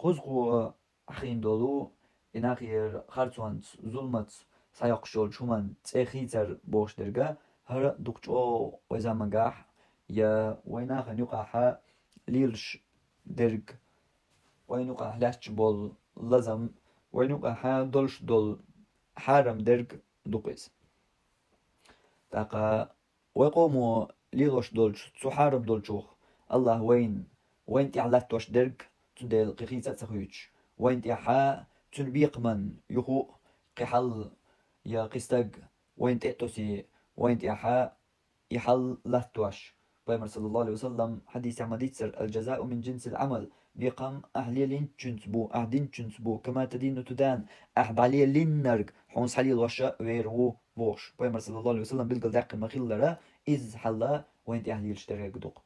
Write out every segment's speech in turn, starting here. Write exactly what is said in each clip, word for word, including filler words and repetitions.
Кхузткъа хьахийна долу и нахера харцонца, зуламца схьайоккхуш йолчу хӀуманна цӀе хийцар бохуш дерг, хӀара дукха чӀогӀа вай заманахь я вай нахана юкъахь лелаш дерг, вайна юкъахь лаьтташ болу лазам, вайна юкъахь долуш долу хьарам дерг ду-кх иза. ТӀаккха вай къомо лелош долчу цу хьарам долчух АллахӀа вайна, вайна тӀехь латтош дерг, цундела кхин хийца а ца хуьйцуш, вайна тӀехь цуьнан бекхаман юха а кхин хьал я кхин стаг вайна тӀе а тосий, вайна тӀехь и хьал латтош. Пайхамар, саллаллаху Ӏалайхи ва саллам, хьадисехь ма-дийццара: «Аль-джазау мин джинсиль Ӏамал», бекхам ахь лелийначуьнца бу, ахь динчуьнца бу, «кама тадину тудан», ахь дӀалелийнарг хьуна схьалелош а вер ву, бохуш. Пайхамар, саллаллаху Ӏалайхи ва саллам, билгалдаьккхина ма-хиллара, изза хьал вайна тӀехь лелаш дерг ду-кх.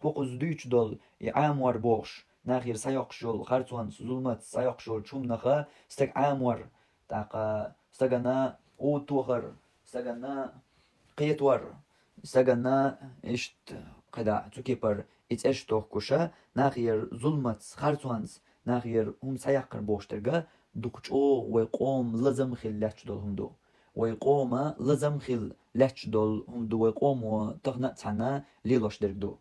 ХӀокхуза дуьйцуш долу и Ӏамор бохуш, нахера схьайоккхуш йолу харцонца, зуламца схьайоккхуш йолчу хӀуманах стаг Ӏамор, тӀаккха стагана уд тохар, стагана кхетор, стагана иштта кхидӀа цу кепара и цӀераш тохкуш, нахера зуламца, харцонца, нахера хӀума схьаяккхар бохуш дерг дукха чӀогӀа вай къоман лазам хилла лаьтташ долу хӀума ду. Вай къоман лазам хилла лаьтташ долу хӀума ду, вай къомо тахана а цхьаьна лелош дерг ду.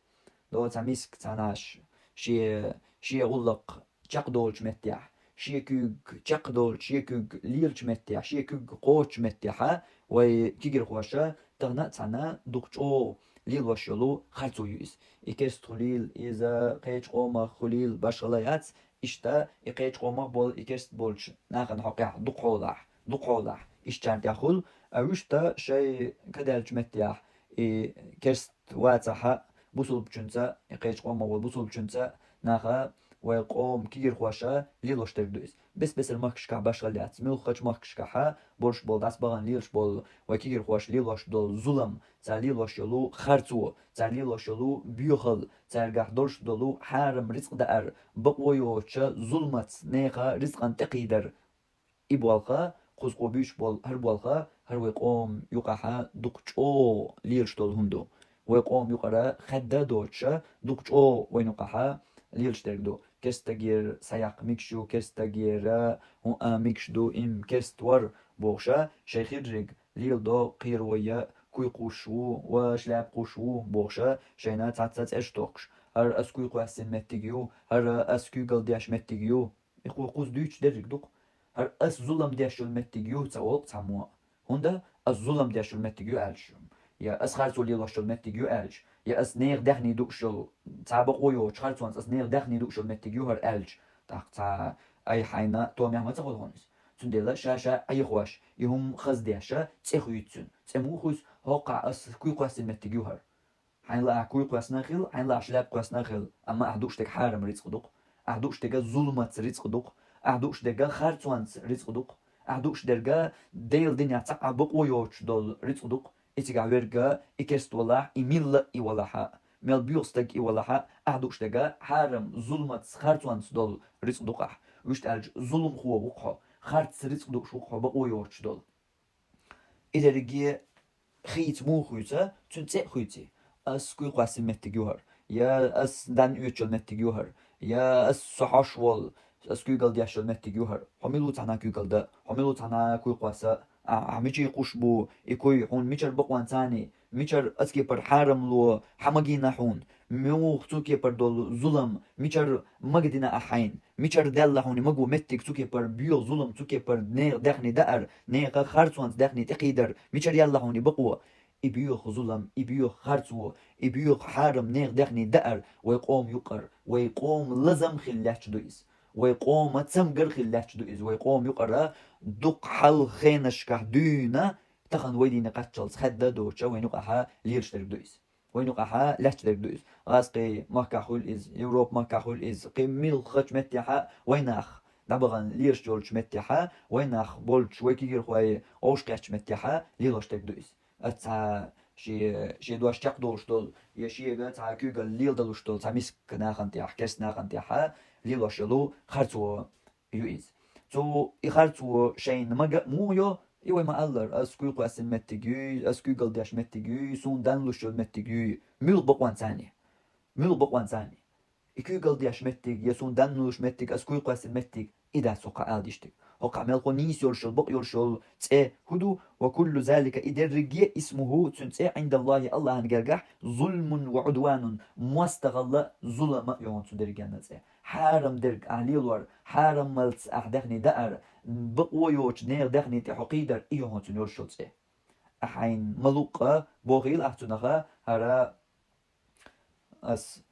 До цхьа миска цхьанаш шен, шен гӀуллакх чекхдолучу меттехь, шен куьг чекхдолучу, шен куьг лелачу меттехь, шен куьг кхочучу меттехь, вай кегийрхоша тахана а цхьаьна дукха чӀогӀа лелош йолу харцо ю иза. И керста хуьлийла, иза кхечу къомах хуьлийла, башхала яц, иштта и кхечу къомах болу, и керста болчу нахана хьокъехь дукха хьолахь, дукха хьолахь, иштта чарна тӀехь хуьлу, а вуьшта шайн кадаьллачу меттехь и керста вацахь а, бусулбачуьнца, и кхечу къомах волу бусулбачуьнца наха вай къоман кегийрхоша лелош дерг ду иза. Бес-бесара махкашкахь башхала яц, муьлххачу махкашкахь а болуш болу, дӀасабахана лелаш болу вай кегийрхоша лелош долу зулам, цара лелош йолу харцо, цара лелош йолу боьхалла, цаьргахь долуш долу хьарам рицкъ даар, бакъо йоцучу зуламца нехан рицкъана тӀекхийдар. И болх, кхузткъа буьйцуш болу хӀара болх, хӀара вай къоман юкъахь дукха чӀогӀа лелаш долу хӀума ду. Вай къоман юкъара хаьдда а доцуш, дукха чӀогӀа вайна юкъахь лелаш дерг ду. Керста стагера схьаяккха мегаш ю, керста стагера хӀун а мегаш ду, им керста вар бохуш, шайн хирриг леладо кхеро я куй кхуссуш ву, ва шляпа кхуссуш ву бохуш, шайна цхьацца цӀераш тохкуш. ХӀара ас куй кхоьссина меттиг ю, хӀара ас куьйгалла деш меттиг ю. И кху-, кхуза дуьйцуш дерриг ду-кх. ХӀара ас зулам деш йолу меттиг ю ца олу цхьаммо. ХӀунда ас зулам деш йолу меттиг ю аьлча, я ас харцо лелош йолу меттиг ю аьлча, я ас нехан даьхний дууш йолу, цхьа бакъо йоцуш харцонца ас нехан даьхний дууш йолу меттиг ю хӀара аьлча, тӀаккха цхьа айхьа хьайна томехь ма ца хуьлу хьуна иза. Цундела ша-ша Ӏехош, и хӀума хаза деш, цӀе хуьйцу цуьнан. ЦӀе муха хуьйцу, хӀоккхахь ас куй кхоьссина меттиг ю хӀара. Хьайна лаахь куй кхоьссина а хила, хьайна лаахь шляпа кхоьссина а хила, амма ахь дууш дерг хьарам рицкъ ду-кх, ахь дууш дерг зуламаца рицкъ ду-кх, ахь дууш дерг харцонца рицкъ ду-кх, ахь дууш дерг Делан динехь цхьа а бакъо йоцуш долу рицкъ ду-кх. И цигахь верг и керста валахь, и милла а и валахь а, мел боьха стаг и валахь а, ахь дууш дерг хьарам, зуламаца, харцонца долу рицкъ ду-кх ахь. Вуьшта аьлча, зуламхо ву-кх хьо, харц рицкъ дууш ву-кх хьо, бакъо йоцуш долу. И дерриге хийца муха хуьйцу, цуьнан цӀе а хуьйций. Ас куй кхоьссина меттиг ю хӀара, я ас дан оьцуш йолу меттиг ю хӀара, я ас со хьош волу, ас куьйгалла деш йолу меттиг ю хӀара. Хьо мила ву цхьанхьа куьйгалла дан, хьо мила ву цхьанхьа куй кхосса, а, ахь мичий кхуссуш бу и куй, хьуна мичара бакъонца царний, мичара аса кепара хьарамло хьан магийна хьуна, муха цу кепара долу зулам, мичара магадина ахь хьайна, мичара даьлла хьуна и маго меттиг, цу кепара боьха зулам, цу кепара нехан даьхний даар, нехан харцонца даьхний тӀекхийдар, мичара яьлла хьуна и бакъо? И боьха зулам, и боьха харцо, и боьха хьарам нехан даьхний даар вай къоман юкъара, вай къоман лазам хилла лаьтташ ду иза. Вай къоман цамгар хилла лаьтташ ду иза. Вай къоман юкъара дукха хьалха хенашкахь дуьйна, тахана вай дийне кхаччалц хаьдда а доцуш, вайна юкъахь лелаш дерг ду иза. Вайна юкъахь лаьтташ дерг ду иза. ГӀазкхийн махкахь хуьлу иза, Европан махкахь хуьлу иза, кхин муьлххачу меттехь а вайнах дӀабахана лелаш йолчу меттехь а, вайнах болчу вай кегийрхойн вовшахкхеттачу меттехь а лелош дерг ду иза. Ас цхьа шен, шен дош чекхдолуш долу, я шега цхьа куьйгалла леладалуш долу цхьа миска нахана тӀехь, керста нахана тӀехь а лелош йолу харцо ю иза. Цу и харцо шайна мага а муха йо, и вай ма-аллара, ас куй кхоьссина меттиг юй, ас куьйгалла деш меттиг юй, суна дан луш йолу меттиг юй. Муьлха бакъонца царний? Муьлха бакъонца царний? и куьйгалла деш меттиг, я суна данна луш меттиг, ас куй кхоьссина меттиг, и дац хӀокхахь ала дистиг. ХӀокхахь мелхо нийса йолуш йолу, бакъ йолуш йолу цӀе хӀун ду? «Ва куллу залика», и дерриге, «исмуху», цуьнан цӀе, «Ӏиндаллахи», Аллахьан гергахь, «зулмун ва Ӏудванун», мостагӀалла, зулам а ю хьуна цу дерригенна цӀе. Хьарам дерг ахь лелор, хьарамалц ахь даьхни даар, бакъо йоцучу нехан даьхни тӀе хьо кхийдар, и ю хьуна цуьнан йолуш йолу цӀе. Ахь хьайна ма-луъу а бохийла ахь цунах, хӀара ас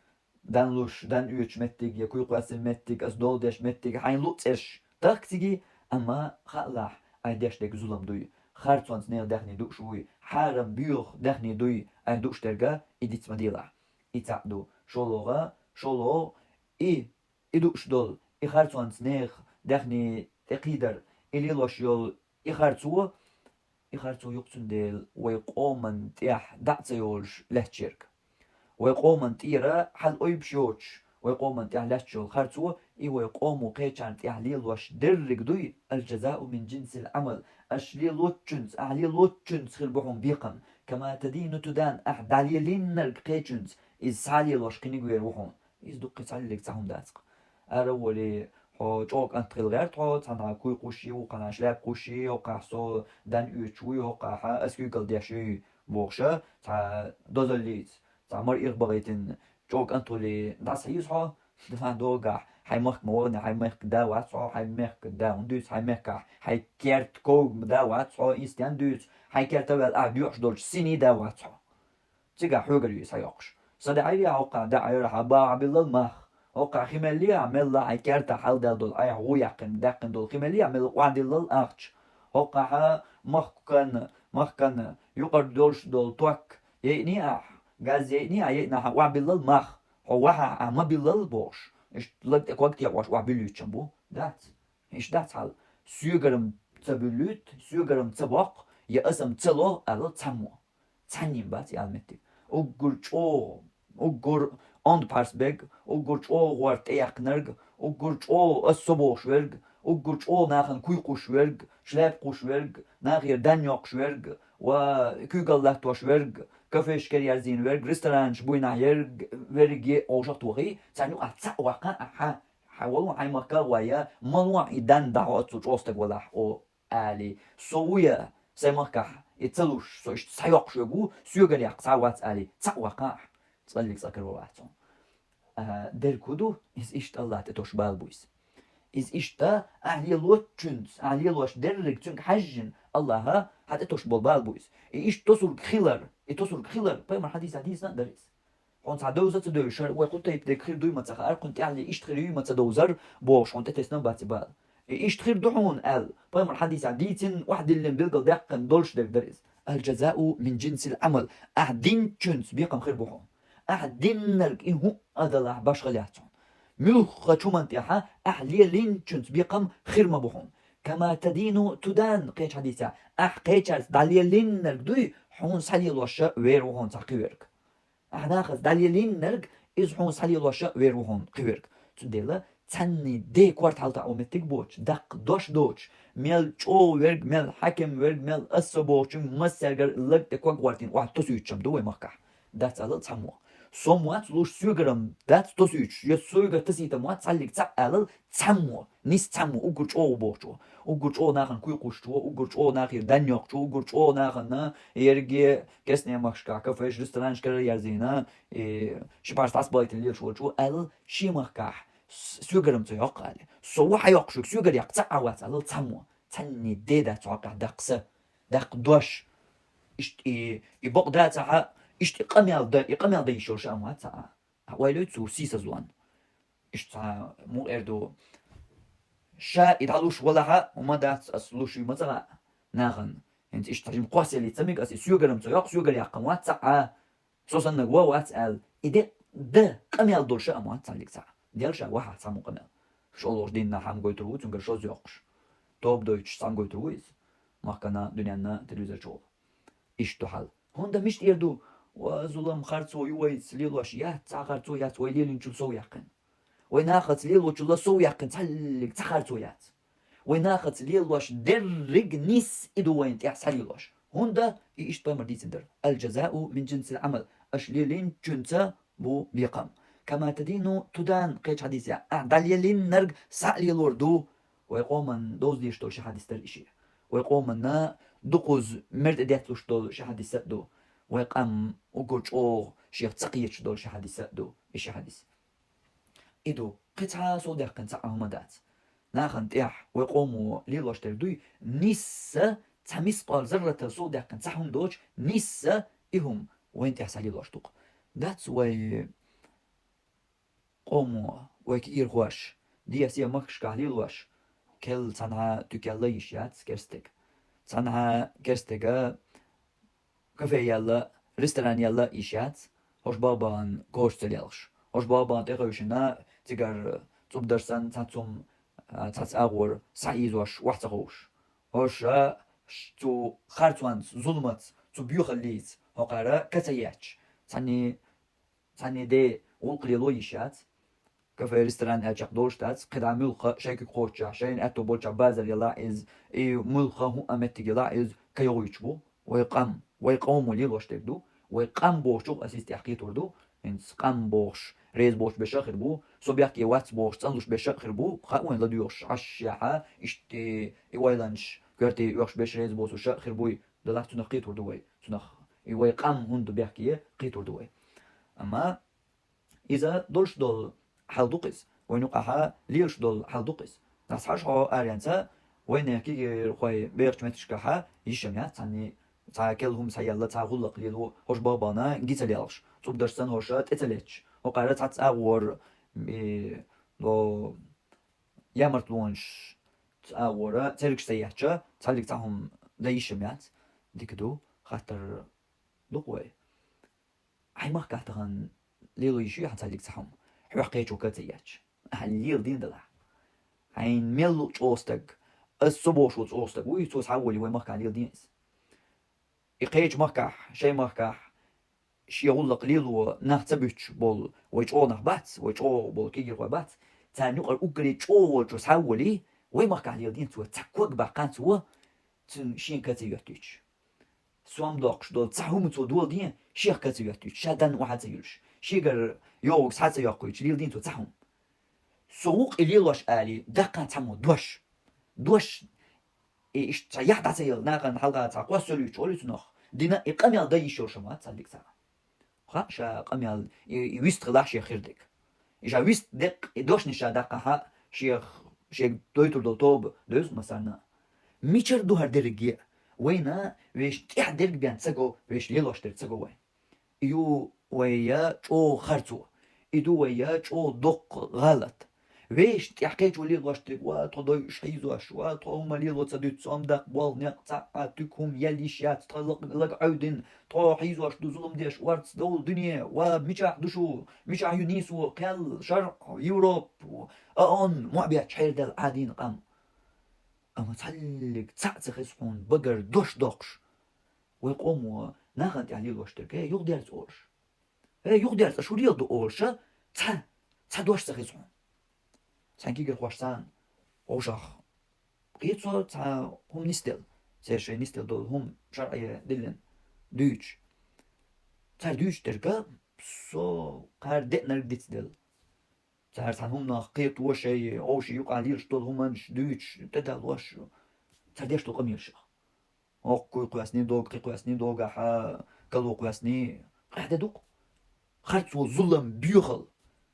данна луш, данна оьцуш меттиг, я куй кхоьссина меттиг, ас дола деш меттиг, хьайна луъу цӀераш дахка цига, амма хаалахь, ахь деш дерг зулам дуй, харцонца нехан даьхни дууш вуй, хьарам боьха даьхни дуй, ахь дууш дерг, и диц ма делахь. И цхьаъ ду. ШолгӀа, шолгӀа, и, и дууш долу, и харцонца нехан даьхни тӀе кхийдар, и лелош йолу и харцо, и харцо ю-кх цундела вай къоман тӀехь дӀа а ца йолуш лаьтташ ерг. Вай къоман тӀера хьал ойбуш йоцуш, вай къоман тӀехь лаьтташ йолу харцо, и вай къомо кхечарна тӀехь лелош дерриг дуй, «Аль-джазау мин джинсиль-Ӏамал», аш лелоччуьнца, ахь лелоччуьнца хир бу хьуна бекхам, «кама тадину тудан», ахь дӀалелийнарг кхечуьнца, иза схьа а лелош кхиниг вер ву хьуна. Иза дуккхий цхьаллиг цхьа хӀума дац-кх. Ара а волий, хьо чӀогӀа кӀант хила гӀерта хьо, цхьанхьа куй кхуш йий, вукханхьа шляпа кхуш йий, хӀокхахь со данна оьцуш вуй, хӀокхахь ас куьйгалла деш юй, бохуша, цхьа дозаллица, цхьа мара ирх бахийтина чӀогӀа кӀант хулий, дӀасахьийза хьо, цхьа догахь, хьайн махка ма вахана, хьайн мехкан да вац хьо, хьайн мехкан да хӀунда дуьйцу, хьайн мехкахь, хьайн керта ког да вац хьо, и стен дуьйцу, хьайн керта а ваьлла, ахь доьӀуш долчу синий да вац хьо. Цигахь хьоьгара юй схьайоккхуш. Са даьӀира хӀокхахь, даьӀира хьан багӀа биллал мах. ХӀокхахь хи меллий а, мелла хьайн кертахь хьалдаьлла долу, айхьа гӀу яьккхина, даьккхина долу хи меллий а, мелла охьадиллал ахча. ХӀокхахь махкан, махкан юкъара долуш долу ток яйъиний ахь, газ яйъиний а, яйъина хьан охьабиллал мах. Хьо вахьахь а ма биллал бохуш. Иштта лаг тӀе ког текъош охьабуьллуьйтуш бу? Дац. Иштта дац хьал. Соьгара-м ца буьллуьйту, соьгара-м ца боккху, я аса-м ца ло, алал цхьаммо. Цхьаннен бац и ала меттиг. Уггар чӀогӀа, уггар онда пхьарс берг, уггар чӀогӀа гӀорта тӀеяьккхинарг, уггар чӀогӀа ас со бохуш верг, уггар чӀогӀа нахана куй кхуш верг, шляпа кхуш верг, нахера данна йоккхуш верг, ва куьйгалла латтош верг, кафешкара ярзийна верг, ресторанаш буйнахь ерг, верриге а къовшахтохий, царна юкъахь цхьаъ ваккха ахьа. Хьан вало хьайн махка а вай, я ма лохьа и данна дӀахьо оццул чӀогӀа стаг валахь, о, алий. Со ву я, сайн махкахь и ца луш, со иштта схьайоккхуш верг ву, соьгара яккха цхьа а вац, алий, цхьаъ ваккха ахь. ЦӀаллиг цӀа карор вац хьуна. А, дерг хӀун ду? Иза иштта Аллахь тӀе тосуш бала бу иза. Иза иштта ахь лелоччуьнца, ахь лелош дерриг цуьнга хьаьжжина, Аллахьа хьан тӀе тосуш болу бала бу иза. И иштта тосург хилар, и тосург хилар, пайхамар хьадисехь дийцина а дара иза. Хьуна цхьа довза а ца девзаш, хӀара вай кху тайпа дерг хир дуй ма ца хаьара, кхунна тӀаьхье иштта хир юй ма ца довзара, бохуш хьуна тӀетесна а бац и бала. И иштта хир ду хьуна аьлла, пайхамар хьадисехь дийцина, охьадиллина билггал даьккхина долуш дерг дара иза. «Аль-джазау мин джинсиль-Ӏамал». Ахь динчуьнца бекхам хир бу хьуна. Ахь диннарг и хӀуъа а далахь башхал яц хьуна. Муьлххачу хӀуманна тӀехьа ахь лелинчуьнца бекхам хир ма бу хьуна. «Кама тадину тудан», кхечу хьадисехь, ахь кхечаьрца дӀалелиннарг дуй, хьуна схьалелош вер ву хьуна цхьа кхиверг. Ахь нахаца дӀалелиннарг, иза хьуна схьалелош а вер ву хьуна кхиверг. Цундела цхьанний де корта хьалатаӀо меттиг боцуш, даккха дош доцуш, мел чӀогӀа верг, мел хьаькам верг, мел ас со бохучуьнга массаьргара лаг тӀе ког гӀортийна охьатосуьйтуш-м ду вай махкахь. Дац алал цхьаммо. Со-м вац луш, соьгара-м дац тосуьйтуш, я соьгара тасийтам вац цхьаллиг цхьаъ алал цхьаммо. Нис цхьаммо, уггар чӀогӀа бохучо, уггар чӀогӀа нахана куй кхушчо, уггар чӀогӀа нахера данна йоккхучо, уггар чӀогӀа нахана ерриге кестнемахкашкахь, кафеш, ресторанашкара ярзийна, и ши пхьарс дӀасабахийтина лелаш волчо, аьлла, шен махкахь с-, соьгара-м ца йоккху, аьлла. Со ву хьайоккхуш верг, соьгара яккха цхьаъ а вац, аьлла, цхьаммо. Цхьанний де дац хьокъехь даккха са, даккха дош. Иштта и, и бакъ дацахьа, иштта и къамел дан, и къамел дан йиш йолуш а ма вац цхьа а. Хьан ойла йойту цо сийсазлонна? Иштта цхьа мукъа эр ду. Ша и дӀалуш валахьа, хӀума дац, ас луш вуй ма ца хаьа нахана. ХӀинца иштта жима кхосселлица мега ас, и соьгара-м ца йоккху, соьгара яккха ма вац цхьа а. Со саннаг ва вац аьлла. И де, дан къамел долуш а ма вац цхьаллиг цхьа а. Делла ша вахьа цхьаммо къамел. ШолгӀачу дийнахь хьан гойтур ву, цуьнгара шозза йоккхуш. Тоба дойтуш цхьаьна гойтур ву иза. Махкана, дуьненна, телевизор чухула. Иштта ду хьал. ХӀунда мишта эр ду? Ва зулам, харцо ю вайца, лелош яц, цхьа харцо яц, вай лелинчул сов яьккхина. Вай нахаца лелочул сов яьккхина цхьаллиг цхьа харцо яц. Вай нахаца лелош дерриг нис и ду вайна тӀехь схьалелош. ХӀунда и иштта пайхамар дийцина дара: «Аль-джазау мин джинсиль-Ӏамал», аша лелинчуьнца бу бекхам. كما تدين تدان, кхечу хьадисехь, ахь дӀалелийнарг схьа а лелор ду. Вай къоман довза дезаш долу ши хьадис дара и шиъ. Вай къоманна дукхуза мер тӀе детталуш долу ши хьадис а ду. Вай къам уггар чӀогӀа шех ца кхеташ долу ши хьадис а ду и ши хьадис. И ду, кхин цхьа а сов даьккхина цхьа а хӀума дац. Нахана тӀехь вай къомо лелош дерг дуй, нисса, цхьа мискъал зарратал сов даьккхина цхьа хӀума доцуш, нисса и хӀума вайна тӀехь схьалелош ду-кх. Дац вай къомо, вай кегийрхош, дехьа-сехьа махкашкахь лелош, кел цхьанхьа туькалла йиш яц керстаг. Цхьанхьа керстага кафе яьлла, ресторан яьлла йиш яц, хӀорш баха бахана кожа ца лелхаш. ХӀорш баха бахана тӀехевшина, цигара цӀубдарш санна, цхьацца хӀума, а, цхьацца агӀор схьаийзош охьа ца ховш. ХӀорш ш-, цу харцонца, зуламаца, цу боьхаллица хӀокхара ка ца етташ, цхьанне, цхьанне де гӀуллакх лело йиш яц. Кафе, ресторан аьлла чекхдолуш дац, кхидӀа муьлхха а шайн куьг кхоччехь, шайна аьтто болчохь базар ялахь иза, и муьлхха а хӀуъа меттиг ялахь иза, ка йогӀуьйтуш бу вай къам. Вай къомо лелош дерг ду, вай къам бохучух аса иза тӀехь кхетор ду, хӀинца къам бохуш, реза боцуш берш а хир бу, со бехке вац бохуш, цӀанлуш берш а хир бу, хаьа вайн ладоьгӀуш Ӏашшехьа, иштта и ойланаш коьрте оьхуш берш реза боцуш а хир буй, делахь цунах кхетор ду вай, цунах и вай къам хӀунда бехке кхетор ду вай. Амма иза долуш долу хьал ду-кх иза. Вайна юкъахьа лелаш долу хьал ду-кх иза. Дас хьажа хьо аренца, вайна кегийрхой бехачу меттигашкахьа йиш ма яц цхьанне, цхьа кел хӀума схьаелла, цхьа гӀуллакх лело, хӀорш баха бахана ги ца лелхаш, цӀубдарш санна хӀорш тӀе ца летташ, хӀокхара цхьацца агӀор, и, до, ямартлонаш цу агӀора цергаш ца етташ, цхьаллиг цхьа хӀума дан йиш ма яц. Дика ду, хаттар ду-кх вай. Хьайн махкахь тахана лело йиш ю хьан цхьаллиг цхьа хӀума, хьох кхечо ка ца етташ? Ахьа леладийна делахь. Хьайн мел луъу чӀогӀа стаг, ас со бохуш волу чӀогӀа стаг вуй, цо схьаволий вай махкахь леладийна иза. И кхечу махкахь, шайн махкахь шен гӀуллакх лело нах ца буьттуш болу вай чӀогӀа нах бац, вай чӀогӀа болу кегийрхой бац, царна юкъара уггаре чӀогӀа волчо схьаволий, вай махкахь леладийна цо, цхьа ког баккхана цо, цуьнан шен ка ца йоьттуьйтуш. Сом доккхуш долу цхьа хӀума цо доладийна, шех ка ца йоьттуьйтуш, ша данна охьа ца юьлуш, шегара йогӀуг схьа ца йоккхуьйтуш, леладийна цо цхьа хӀума. Со ву-кх и лелош алий, даккхана цхьаммо дош. Дош, и иштта цхьа яхь дӀа ца елла, нахана хьалха цхьа кхоссалуьйтуш олу цунах, дина и къамел дан йиш йолуш ма вац цхьаллиг цхьа. Хаьа ша къамел, и, и вист хилахь шех хир дерг. И ша вист деккъа, и дошнаш ша даккхахьа, шех, шега дойтур долу тоба деза массарна. Мичара ду хӀара дерриге? Вайна вешан тӀехь дерг бен ца го, вешан лелош дерг ца го вайн. И ю вай я чӀогӀа харцо, и ду вай я чӀогӀа доккха гӀалат. Вешан тӀехь кхечо лелош дерг, ва тхо дойуш хьийзош, ва тхо хӀума лело ца дуьту, сом даккха болх некъ цхьаъ а, туька хӀума ял йиш яц, тхан лаг-, лаг Ӏевдина, тхо хьийзош ду зулам деш, орца довла дуьне, ва мичахь ду шу, мичахь ю нийсо, кхел, шарӀ, Европа, ООН, мохь бетташ хьерадаьлла Ӏадийна къам. Амма цхьаллиг цхьаъ ца хеза хьуна багара дош доккхуш. Вай къомо нахана тӀехь лелош дерг, хӀей, юхадерза олуш. ХӀей, юхадерза, аш хӀун леладу олуша, цхьа, цхьа дош ца хеза хьуна. Цхьана кегийрхошца вовшах кхета цо цхьа хӀума нисделла. Церан шайн нисделла долу хӀума шарӀе диллина дуьйцуш. Цара дуьйцуш дерг, со кхара деанарг дицделла. Цара цхьана хӀуманах кхето шайн, вовшийн юкъахь лелаш долу хӀуманаш дуьйцуш, тӀедалош, цара деш долу къамелашах. ХӀокху кхоьссиний, догу кхин кхоьссиний, догахьа кало кхоьссиний, къаьхьа де ду-кх. Харцо, зулам, боьхал,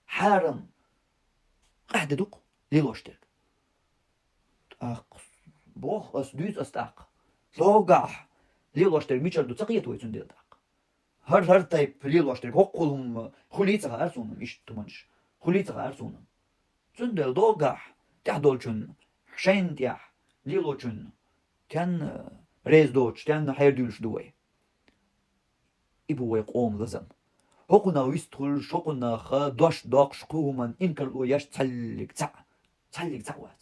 хьарам, къаьхьа де ду-кх лелош дерг. ТӀаккха боху ас, дуьйцу ас тӀаккха. Догахь лелош дерг мичара ду ца кхета вай цундела тӀаккха. ХӀара-хӀара тайпа лелош дерг, хӀоккхул хӀума хуьлий ца хаьара суна, иштта хӀуманаш хуьлий ца хаьара суна. Цундела догахь тӀехь долчун, шайна тӀехь лелочун, тенна реза доцуш, тенна хьерадуьйлуш ду вай. И бу вай къоман лазам. ХӀокхунах вистхуьлуш, хӀокхунах дош доккхуш, кху хӀуманна инкарло еш цхьаллиг цхьаъ, цхьаллиг цхьаъ вац.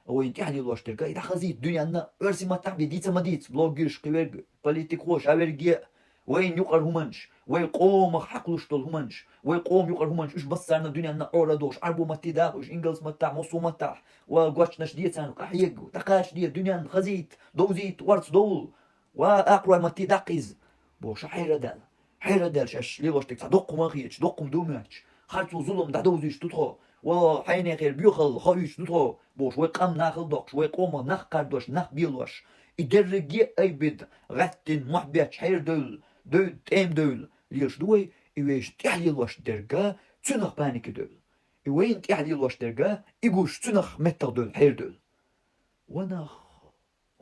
Вайна тӀехь лелош дерг, и дӀахазийта дуьненна, оьрсийн маттахь бен дийца ма дийца, блогерш, кхин верг, политикхо, ша верге а, вайна юкъара хӀуманаш, вай къомах хьакхалуш долу хӀуманаш, вай къоман юкъара хӀуманаш, уьш массарна дуьненна Ӏора а долуш, Ӏарбо матте даккха уьш, ингалс маттахь, массо а маттахь, ва гочнаш де царна, къахьега, дӀакхачаде, дуьненна хазийта, довзийта, орца довла, ва акхарой матте даккха иза, бохуш, хьерадаьлла. Хьерадаьлла шаьш лелош дерг цхьа доккха хӀума а хеташ, доккха хӀума ду моьттуш, Харцо, зулам дӀадовзуьйтуш ду тхо, ва хьайнехера боьхалла хоуьйтуш ду тхо, бохуш, вай къам нахала доккхуш, вай къомах нах кхардош, нах белош. И дерриге айбида, гӀаьттина, мохь бетташ хьерадевлла, девда, тӀема девлла лелаш ду вай, и вайшна тӀехьа лелош дерг, цуьнах паника девлла. И вайна тӀехьа лелош дерг, и гуш цуьнах меттах девлла, хьерадевлла. Ва нах,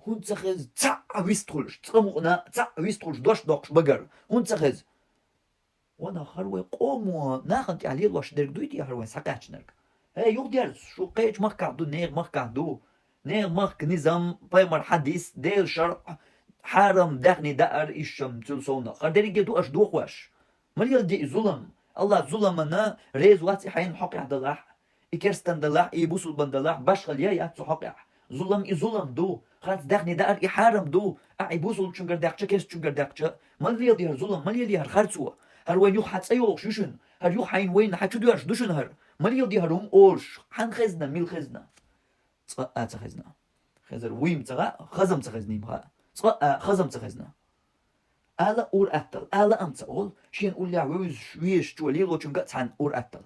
хӀунда ца хеза цхьаъ вистхуьлуш, цкъа мукъана цхьаъ вистхуьлуш дош доккхуш багара? ХӀунда ца хеза? Ва нах, хӀара вай къомо нахана тӀехьа лелош дерг дуй те хӀара вайн схьакхаьчнарг? ХӀей, юхадерза, шу кхечу махкахь ду, нехан махкахь ду. Нехан махка низам, пайхамар хьадис, Делан шарӀ, хьарам даьхни даар, ишшам цуьнан совнах. ХӀара дерриге ду аша дохош. Ма леладе и зулам. АллахӀ зуламана реза вац и хьайна хьокъехь далахь, и керстан далахь, и бусулбан далахь, башхалла я яц цу хьокъехь. Зулам и зулам ду. Харц даьхни даар и хьарам ду. Ахь и бусулбанчуьнгара даьккхича, керстачуьнгара даьккхича. Ма леладе хӀара зулам, ма леладе хӀара харцо. ХӀара вайна юха хьан цӀе йогӀуш ю шуна. ХӀара юха хьайна вайна хьан чу доьрзуш ду шуна хӀара. Ма леладе хӀара хӀума олуш. Хьан хезна, мила хезна? Цкъа а ца хезна. Хезар вуй-м ца хаьа, хаза-м ца хезна-м хаьа. Цкъа а хаза-м ца хезна. Ала ур-аттал, ала-м ца олу, шена уллехь вевзаш везачо лелочуьнга а цхьаьна ур-аттал.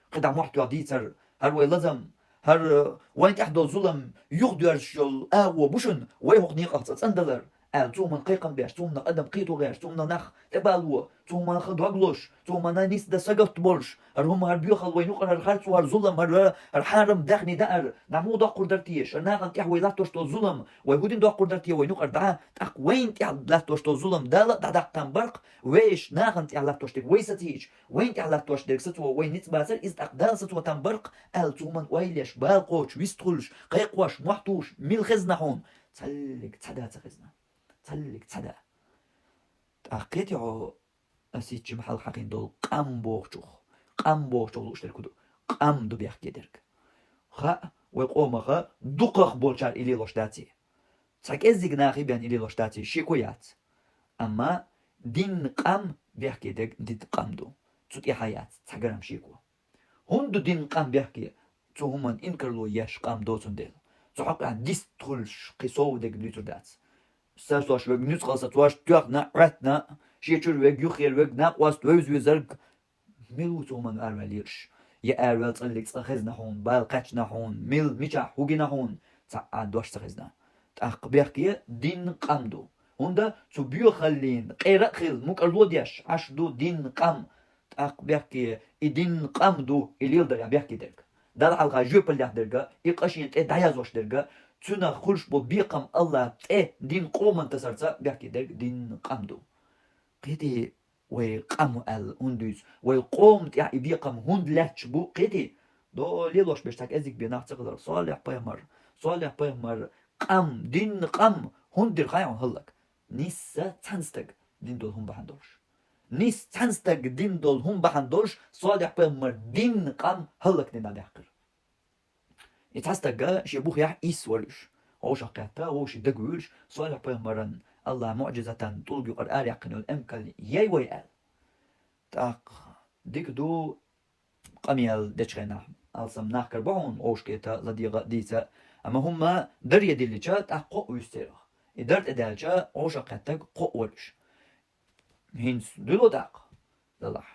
КхидӀа мохь тоьхна дийцар, хӀара вай лазам, хӀара вайна тӀехь долу зулам юхадоьрзуш йолу агӀо бу шуна, вай хӀокху некъах цкъа цӀандалар, аьлла, цу хӀуманна кхайкхам беш, цу хӀуманах адам кхетавеш, цу хӀуманах нах тӀебалло, цу хӀуманах дог лозуш, цу хӀуманна нисдан сагатта болуш, хӀара хӀума, хӀара боьхалла вайна юкъара, хӀара харцо, хӀара зулам, хӀара, хӀара хьарам даьхни даар, нах муха доккхур дара теша, хӀара нахана тӀехь вай латтош долу зулам, вай хӀун дина доккхур дара те вайна юкъара дӀа, тӀаккха вайна тӀехь латтош долу зулам Дала а дӀадаккха там бара-кх, вешан нахана тӀехь латтош дерг вай сацийча, вайна тӀехь латтош дерг сацо вай ницкъ бацара, иза тӀаккха Дала сацо там бара-кх, аьлла, цу хӀуманна ойла еш, бала кхочуш, вистхуьлуш, кхайкхош, мохь тухуш, мила хезна хьуна? Цхьаллиг цхьа да ца хезна. Цхьаллиг цхьа да. ТӀаккха кхетий хьо, ас итт жима хьалха хьахийна долу къам бохучух, къам бохучух лууш дерг хӀун ду? Къам ду бехке дерг. Хаьа, вай къомаха дукхах болчара и лелош даций? Цхьа кӀеззиг нахе бен и лелош даций, шеко яц. Амма дин къам бехке дерг дин къам ду. Цу тӀехь яц цхьа грамм шеко. ХӀунда ду дин къам бехке? Цу хӀуманна инкарло еш къам доцун дела. Цу хьокъехь дистхуьлуш кхин сов дерг дуьйцур дац. Сацош верг нуьцкъала сацош, тоьхна, Ӏоьттина, шен чуьра верг, юххера верг, накъост, вевза везарг. Мила ву цу хӀуманна араваьлла лелаш? Я араваьлла цкъа лиг цкъа хезна хьуна, бала кхаьчна хьуна, мила, мичахь, хӀун гина хьуна? Цхьа а дош ца хезна. ТӀаккха бехке дин къам ду. ХӀунда цу боьхаллин къера а хилла, мукӀарло а деш, Ӏаш ду дин къам. ТӀаккха бехке и дин къам ду, и леладарехь бехке дерг. Далла хьалха жоьпаллехь дерг, и къа шена тӀе дӀаязош дерг, цуьнах хуьлуш болу бекхам АллахӀ тӀе дин къоман тасарца бехке дерг дин къам ду. Кхетий, вай къам аьлла хӀунда дуьйцу? Вай къоман тӀехь и бекхам хӀунда лаьтташ бу, кхетий? До лелош берш цхьа кӀеззиг бен нах ца хилар. Солихь пайхамар, Солихь пайхамар къам, дин къам хӀунда дира хаьий хьуна хӀаллак? Нисса цхьана стаг дин долу хӀума бахьана долуш. Нисса цхьана стаг дин долу хӀума бахьана долуш, Солихь пайхамар дин къам хӀаллакдина даьккхира. И цхьа стаг шен бухехь ийса вара уьш. Вовшах кхетта, вовшийн дага вуьйлуш, Солихь пайхамаран АллахӀ муӀжизатан тӀулга юкъара араяьккхина йолу эмкал яй вай аьлла. ТӀаккха дика ду, къамел дечу хенахь алсам нах карабо хьуна, вовшахкхета, ладегӀа а, дийца а. Амма хӀумма даре диллича, тӀаккха кхоъ вуьсу церах. И дар тӀедаьлча, вовшах кхеттаг кхоъ вара уьш. ХӀинца дуьло тӀаккха, делахь.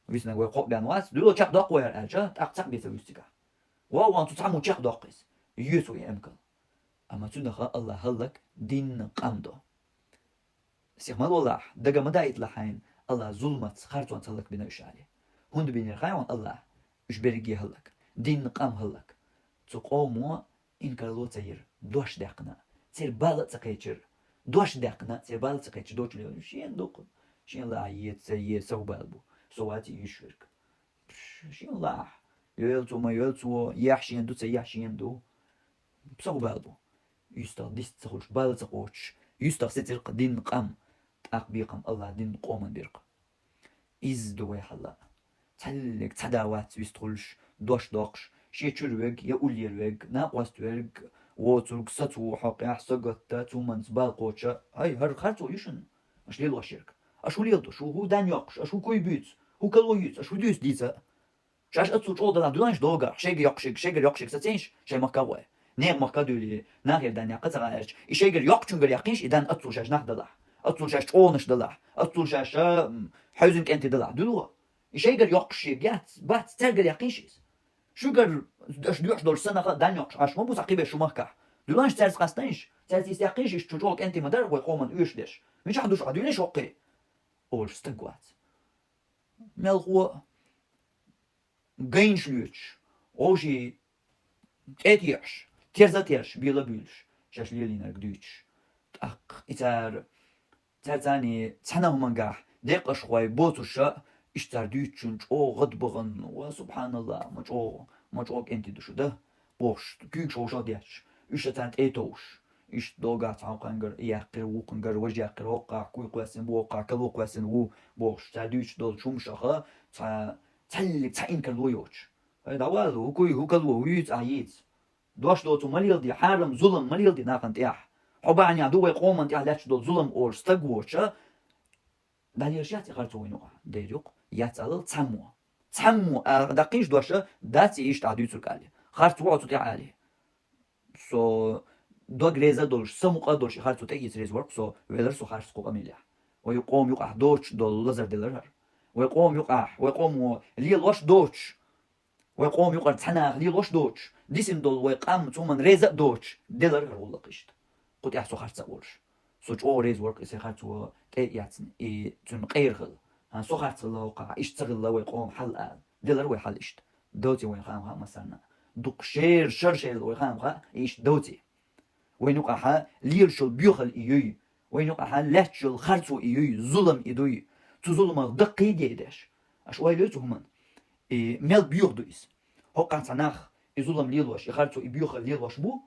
Виснаг вай кхоъ бен вац, дуьло чекхдоккху вай хӀара аьлча, тӀаккха цхьаъ бен ца вуьсу цигахь. Вау, ван цу цхьаммо чекхдоккху иза. Йоьцу вай эмкал. Амма цуьнах АллахӀ хӀаллак дин къам до. Сиха ма лолахь, дага ма даийталахь хьайна, АллахӀ зуламаца, харцонца хӀаллакбина уьш аьлла. ХӀунда бинера хаьий хьуна АллахӀ уьш берриге хӀаллак? Дин къам хӀаллак. Цу къомо инкарло ца йира, дош даьккхина. Церан бала а ца кхечира. Дош даьккхина, церан бала а ца кхечира, дочу лело. Шена дукха, шена лаахь, е ца е, сов бала бу. Со вац и йиш верг. Шена лаахь. Йоьлу цо, ма йоьлу цо, ехь шена ду, ца ехь шена ду. Сов бала бу. Юьстах дист ца хуьлуш, бала ца кхочуш, юьстах сецира-кх дин къам, тӀаккха бекхам АллахӀ дин къоман бира-кх. Иза ду вай хьал а. Цхьаллиг цхьа да вац вистхуьлуш, дош доккхуш, шен чуьра верг я уллера верг, накъост верг, воцург, сацо хьокъехь, сагатта, цу хӀуманца бала кхочуш, хӀай, хӀара харцо ю шуна, аша лелош ерг. Аша хӀун леладо, шу хӀун дан йоккхуш, аша хӀун куй буьйцу, хӀун кало юьйцу, аша хӀун дуьйцу дийца а? Шаьш аццул чӀогӀа далахь дуьланаш догахь, шайгара йоккхуш ерг, шайгара йоккхуш ерг сацийша, шайн махка а гӀой. Нехан махка а дуьйлий, нахера дан яккха ца гӀерташ, и шайгара йоккхучуьнгара яьккхийша, и дан аццул шаьш нах далахь, аццул шаьш чӀогӀанаш далахь, аццул шаьш, м, хьаьвзина кӀентий далахь, дуьло. И шайгара йоккхуш шега яц, бац, цаьргара яьккхийша иза. Шуьгара аша доьхуш долуш санна, дан йоккхуш Ӏаш ма бу, цхьа кхин беш шу махкахь. Дуьланаш цаьрца къастайша, цаьрца йист яьккхийша, иштта шу чӀогӀа кӀентий ма дара вай къоман оьшуш деш. Мичахь ду шу, хьан дуьйна шу хӀокхе? Олуш стаг вац. Мелхо а гайнаш лоьцуш, вовшийн тӀе а техьаш, терза а терзаш, бела а буьйлуш, шаьш лелийнарг дуьйцуш. ТӀаккха и цара, цара царний цхьана а хӀумангахь декъашхой боцуша, иштта цара дуьйцучунна чӀогӀа гӀадбахана, ва субхьаналлахӀ, ма чӀогӀа, ма чӀогӀа кӀентий ду шу, да, бохуш, куьйгаш вовшах а детташ, уьш а царна тӀе а товш, иштта догахь цхьа хӀокхуьнгара и яьккхира, вукхуьнгара важа яьккхира, хӀокхахь куй кхоьссина бу, хӀокхахь кало кхоьссина ву, бохуш, цара дуьйцуш долчу хӀуманашах цхьа, цхьаьллиг цхьа инкарло йоцуш. ХӀай, дӀавала, хӀу куй, хӀу кало, хӀу юьйцу ахь йийца? Дош доцург ма леладе, хьарам, зулам ма леладе нахана тӀехь. Хьо бахьанехь ду вай къоман тӀехь лаьтташ долу зулам олуш стаг воцуша, дӀалелаш яц и харцо вайна юкъахь? Дера юкъа, яц алал цхьаммо. Цхьаммо а даккхийша доша, дац и иштта ахь дуьйцург али. Харц ву хьо цу тӀехь али. Со дог реза а долуш, са мукъа а долуш и харцо тӀеийца реза вара-кх со, велара со харц кху къамелехь. Вай къоман юкъахь доцуш долу лазар делара хӀара. Вай къоман юкъахь, вай къомо лелош доцуш, вай къоман юкъара цхьа наха лелош доцуш, дисина долу вай къам цу хӀуманна реза а доцуш, делара хӀара гӀуллакх иштта. Кху тӀехь со харц а волуш. Со чӀогӀа реза вара-кх и сайн харцо тӀе а эцна, и цуьнан къера хила. ХӀан, со харц хилла хӀокхахь, иштта ца хилла вай къоман хьал ала. Делара вай хьал иштта. Доций вайн хаам хаьа массарна а. Дукха шера, шар-шерал вай хаам хаьа, и иштта доций. Вайна юкъахь лелаш йолу боьхалла и юй. Вайна юкъахь лаьтташ йолу харцо и юй, зулам и дуй. Цу зуламах даккхий а де деш. Аша ойла йой цу хӀуманна? И мел боьха ду иза? ХӀокхахь цхьа нах и зулам лелош, и харцо, и боьхалла лелош бу?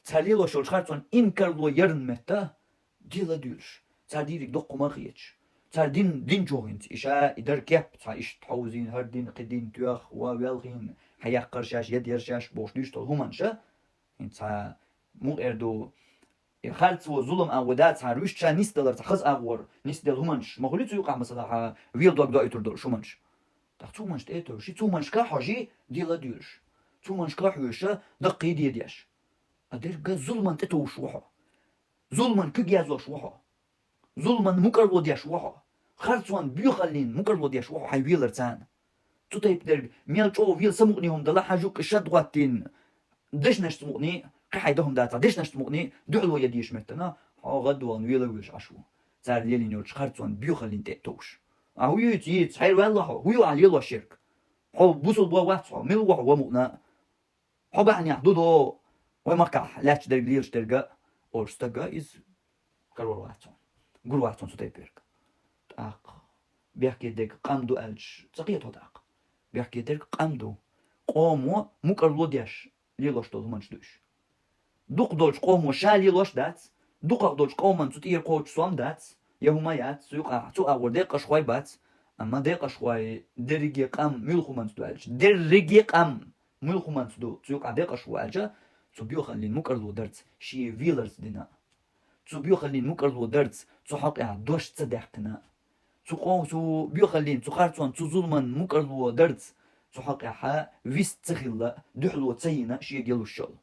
Цара лелош йолчу харцонна инкарло ярна метта, дела а дуьйлуш, цара дийриг доккха хӀума а хеташ, цара дин, дин чу хӀинца и ша и дар кеп, цхьа иштта хьовзийна, хӀара дин, кхин дин тоьхна, ва велхийна, хьан яккхара шаьш, я дера шаьш бохуш дуьйцуш долу хӀуманаш а, хӀинца цхьа мукъа эр ду, и харцо, зулам агӀо дац, цхьа вуьшта ша нисдалар, цхьа хаза агӀор нисделла хӀуманаш ма хуьлий цу юкъахь, масала, хьан вела дог доуьйтур долуш хӀуманаш? ТӀаккха цу хӀуманаш тӀе а тевжаш, цу хӀуманашка а хьожий, дела а дуьйлуш. Цу хӀуманашка а хьоьжуша, даккхий а де деш. А дерг а зуламан тӀе товш ву хьо. Зуламан куьг язлош ву хьо. Зуламан мукӀарло деш ву хьо. Харцонан боьхаллин мукӀарло деш ву хьо хьайн велар царна. Цу тайпа дерг мел чӀогӀа вела самукъане хӀума дала, хьан жуьгтӀе шад гӀоттийна, дешнашца мукъане, кхин хьайн дан хӀума дацахь, дешнашца мукъане, дуьхьало ян дезаш меттана, хьо гӀадвахана вела а вуьйлуш Ӏаш ву. Цара лелийна йолчу харцонан боьхаллин тӀе а товш. Ахьа хӀун юьйцу, йийца, хьайра ваьлла хьо, хӀун ю ахьа лелош ерг? Хьо бусулба вац хьо, мила ву хьо ва мукъана? Хьо бахьанехь ду до, вай махкахь лаьтташ дерг, лелаш дерг а, олуш стаг а иза карор вац хьуна. Гур вац хьуна цу тайпа верг. ТӀаккха бехке дерг къам ду аьлча, ца кхета хьо тӀаккха? Бехке дерг къам ду. Къомо мукӀарло деш лелош долу хӀуманаш ду уьш. Дукха долчу къомо ша лелош дац, дукхах долчу къоман цу тӀера кхочу сом дац, я хӀума яц, цу юкъахь цу агӀор декъашхой бац, амма декъашхой дерриге къам муьлха хӀуманца ду аьлча, дерриге къам муьлха хӀуманца ду, цу юкъахь декъашхо аьлча, цу боьхаллин мукӀарло дарца шен веларца дина. Цу боьхаллин мукӀарло дарца цу хьокъехь дош ца даьккхина. Цу къо-, цу боьхаллин, цу харцонан, цу зуламан мукӀарло дарца цу хьокъехь вист ца хилла, дуьхьало ца йина шега ялуш йолу.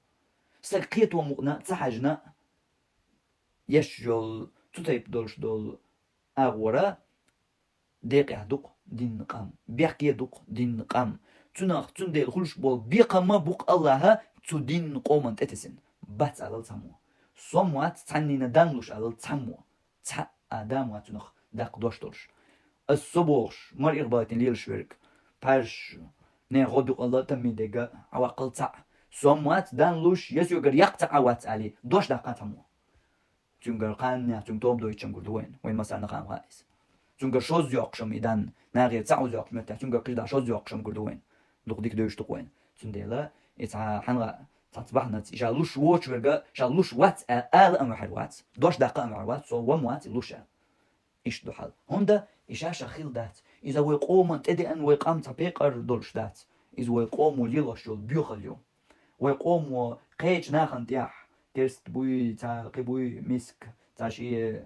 Стаг кхето мукъана а ца хьаьжна, еш йолу, цу тайпа долуш долу агӀора декъехь ду-кх динан къам, бехке ду-кх динан къам. Цунах, цундела хуьлуш болу бекхам а бу-кх Аллаха цу динан къоман тӀетесина. Бац алал цхьаммо. Сом вац цхьаннина дан луш алал цхьаммо. Цхьа а адам вац цунах даккха дош долуш. Ас со бохуш, мар ирхбалийтина лелаш верг, пхьаьрш, нехан гӀо дукъалла а таммий дегга, Ӏаваккхал цхьаъ. Сом вац дан луш, я соьгара яккха цхьа Ӏа вац али, дош даккха цхьаммо. Цуьнгара кханнехь цуьнга тоба дойтучун гур ду вайна, вайн массарна хаам хаьа иза. Цуьнгара шозза йоккхуш ам и дан, нахера цхьаъ уза йоккхуш меттехь, цуьнгара кхидӀа шозза йоккхуш ам гур ду вайна. Дукха дика девзаш ду-кх вайна. Цундела, и цхьа хьанга цхьацца бахьанаца, и ша луш воцуш верг а, ша луш вац а, ала а ваьхьар вац, дош даккха а ваьхьар вац, со ван вац и луш аьлла. Иштта ду хьал. ХӀунда и ша-ша хила дац. Иза вай къоман тӀедеана, вай къам цхьа пекъар долуш дац. Иза вай къомо лелош йолу боьхалла ю. Вай къомо кхечу нахана тӀехь, керст буй, цхьа кхин буй, миска, цхьа шен, э,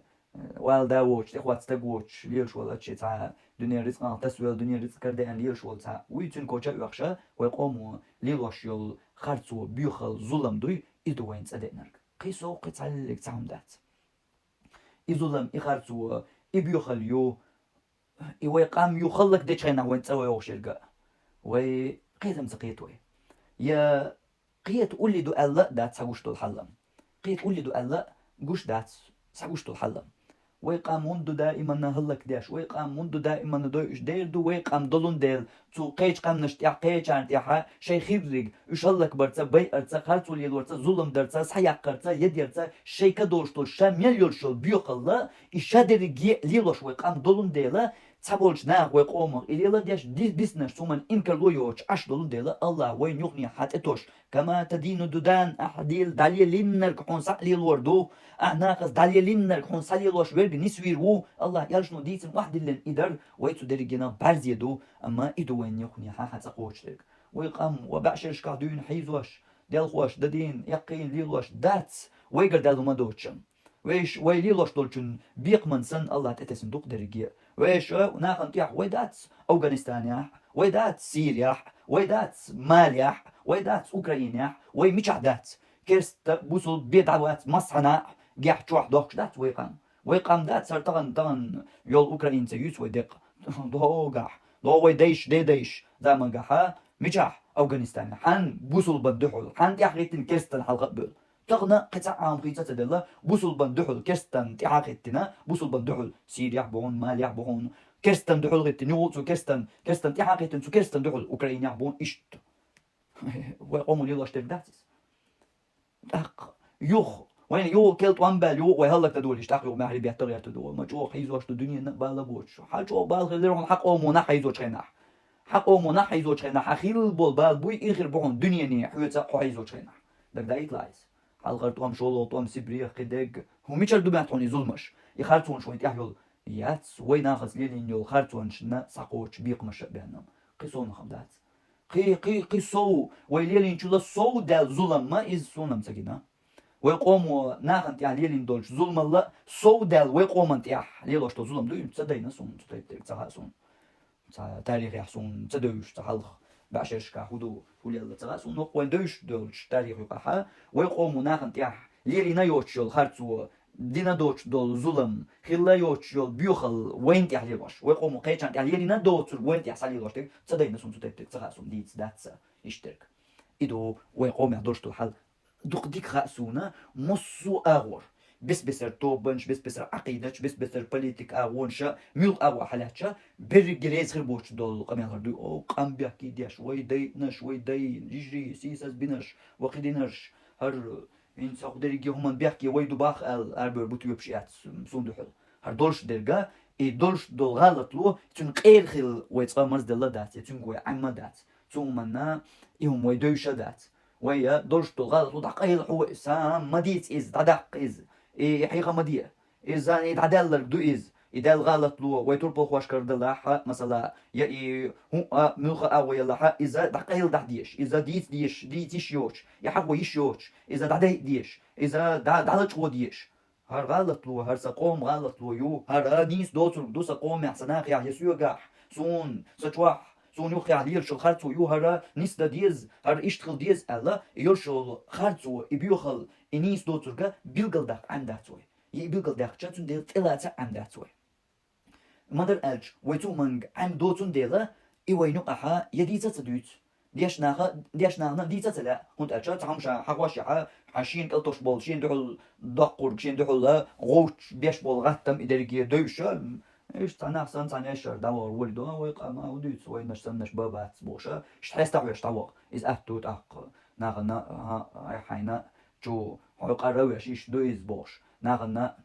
вала да воцуш, тӀехвац стаг воцуш, лелаш волу, аччи цхьа дуьненан рицкъанах тасвелла, дуьненан рицкъ карадеана лелаш волу цхьа, вуй цуьнан коча а оьхуша, вай къомо лелош йолу харцо, боьхалла, зулам дуй, иза ду вайна цӀа деанарг. Кхин сов, кхин цхьаллиг цхьа хӀума дац. И зулам, и харцо, и боьхалла ю, И вай къам юха хӀаллакдечу хенахь вайн цӀа вай вогӀуш ерг а. Вай кхетам ца кхета вай. Я кхета уллий ду аьлла а дац цхьа гуш долу хьал а. Кхета уллий ду аьлла а гуш дац цхьа гуш долу хьал а. Вай къам хӀунда ду даиманна хӀаллакдеш, вай къам хӀунда ду даиманна дойуш дер ду, вай къам долун дела, цу кхечу къаьмнаш тӀехь, кхечарна тӀехь шайн хирриг, уьш хӀаллакбарца, байарца, харцо лелорца, зулам дарца, схьаяккхарца, ядерца, шайн ка долуш долу, ша мел йолуш йолу боьхалла, и ша дерриге а лелош вай къам долун дела, цхьаболчу наха вай къомах и леладеш, ди-, диснарш цу хӀуманна инкарло йоцуш Ӏаш долун дела, Аллах вайна юххе хьан тӀетош, кама тадину тудан, ахь дел-, дӀалелийнарг хьуна схьа а лелор ду, ахь нахаца дӀалелийнарг хьуна схьалелош верг нисвийр ву, Аллах элчано дийцина охьадиллина и дар, вай цу дерригенах бӀаьрзе ду, амма и ду вайна юххе хьан хьан цӀа кхочушдерг. Вай къам ва бӀешерашкахь дуьйна хьийзош, делхош, дадийна, эккхийна лелош дац, вайгара даьлла хӀума доцуш. Вайша вай лелош долчун бекхаман санна Аллах тӀетесна дукха дерриге а. Вайша нахана тӀехь вай дац Афганистанехь, вай дац Сирехь, вай дац Малехь, вай дац Украинехь, вай мичахь дац. Керста, бусулба бен дӀавац массанхьа а, гехь чохь дохкуш дац вай къам. Вай къам дац хӀара тахана, тахана йолу украинца юьйцу вай декъа. Догахь, догӀу вай дайша, дедайша замангахьа, мичахь Афганистанехь, хьан бусулбан дуьхьал, хьан тӀаьхьахӀиттина керстан хьалха а бевлла. Тахана кхин цхьа а хӀума хийца ца делла, бусулбан дуьхьал керстан тӀаьхьахӀиттина, бусулбан дуьхьал Сирехь бу хьуна, Малехь бу хьуна, керстан дуьхьал хӀиттина, юха цу керстан, керстан тӀаьхьахӀиттина, цу керстан дуьхьал Украинехь бу хьуна, иштта. Вай къомо лелош дерг дац иза. ТӀаккха юха, вайна юха кел тӀом баьлла, юха вай хӀаллакдан долуш, тӀаккха юха маьхьарий бетта гӀерта ду, ма чӀогӀа хьийзош ду дуьненна а бала боцуш. Хьан чӀогӀа бала хир дара хьуна хьан къомо нах хьийзочу хенахь? Хьан къомо нах хьийзочу хенахь, хьан хилла болу бала буй, ира хир бу хьуна дуьнене хьоьца а хьо хьийзочу хенахь. Дагадоуьйту ла иза? Хьалхара тӀом, шолгӀа тӀом, Сибрех, кхидерг, хӀун мичара ду моьтту хьуна и зуламаш? И харцонаш вайн тӀехь йолу яц, вай нахаца лелийна йолу харцонашна схьакхочуш бекхамаш а бен. Кхин совнах-м дац. Кхин, кхин, кхин сов, вай лелийначул а сов даьлла зулам ма иза суна-м ца гина. Вай къомо нахана тӀехь лелийна долчу зуламал а сов даьлла вай къоман тӀехь лелош долу зулам дуй, ца дайна суна, цу тайпа дерг ца хаьа суна. Цхьа тарихехь суна ца девзаш, цхьа хьалха бӀешерашкахь хӀун ду, хӀун лелла ца хаьа суна, хӀокху вайн девзаш долчу тарихи юкъахьа, вай къомо нахана тӀехь лелийна йоцуш йолу харцо, дина доцуш долу зулам, хилла йоцуш йолу боьхалла вайна тӀехь лелош, вай къомо кхечарна тӀехь лелийна доцург вайна тӀехь схьалелош дерг ца дайна суна, цу тайпа дерг ца хаьа суна, дийца дац ца иштта дерг. И ду вай къомехь долуш долу хьал. Дукха дика хаьа суна массо а агӀор. Бес-бесара тобанаш, бес-бесара Ӏакъидаташ, бес-бесара политика агӀонаш а, муьлха агӀо хьалаьцча, берриге реза хир боцуш долу къамел хӀара дуй. О, къам бехке деш, вай дайнаш, вай дай, йижарий, сийсаз бинарш, ва кхидинарш, хӀара хӀинца хӀокху дерриге хӀуманна бехке вай ду боху аьлла, арабевр бу тоьпаш эцна суна дуьхьал. ХӀара долуш дерг а, и долуш долу гӀалатло, цуьнан къера хилла вай цкъа марзделла дац, я цуьнга вай Ӏемма дац. Цу хӀуманна и хӀума вай девзаш а дац. Вай а долуш долу гӀалатло дӀакъайла хьо вай, сан ма дийца иза, дӀадаккха иза, и хьеха ма де. Иза и дӀадаьлларг ду иза. И даьлла гӀалатло вай турпалхошкара далахь а, масала, я и хӀуъа, муьлха а вай ялахь а, иза дӀакъайла дахьа дезаш, иза дийца дезаш, дийца йиш йоцуш, я хьахо йиш йоцуш, иза дӀадайа дезаш, иза дӀа-, дӀалачкъо дезаш. ХӀара гӀалатло, хӀара сан къоман гӀалатло ю, хӀара нийса доцург ду сан къомехь, сан нахехь я соьгахь, суна, сан чохь, суна юххехь лелаш йолу харцо ю, хӀара нисдан деза, хӀара иштта хила деза аьлла, и йолуш йолу харцо, и боьхалла, и нийса доцург а билгалдаккха Ӏемадац вай. И билгалдаьккхича, цундела тӀелаца Ӏемадац вай. Ма-дарра аьлча, вай цу хӀуманга Ӏемадо, цундела и вайна юкъахьа я дийца а ца дуьйцу. Дешна наха, дешна нахана дийца а ца лаьа, хӀунда аьлча цхьа хӀума ша хьахош яхьа, хьан шена кӀел тосуш болу, шена дуьхьал доккхург, шена дуьхьал вовчу беш болу гӀаттам и дерриге девзаш а, иштта цхьа нах санна, цхьа нешара дӀавахар волий до, вай къам а хӀун дуьйцу, вайнаш саннаш бан бац бохуш а, иштта хьеста хьоьжуш дӀаваха. Иза атта ду тӀаккха нахана, а, а, хьайна чу хьо къара а веш, иштта ду иза бохуш. Нахана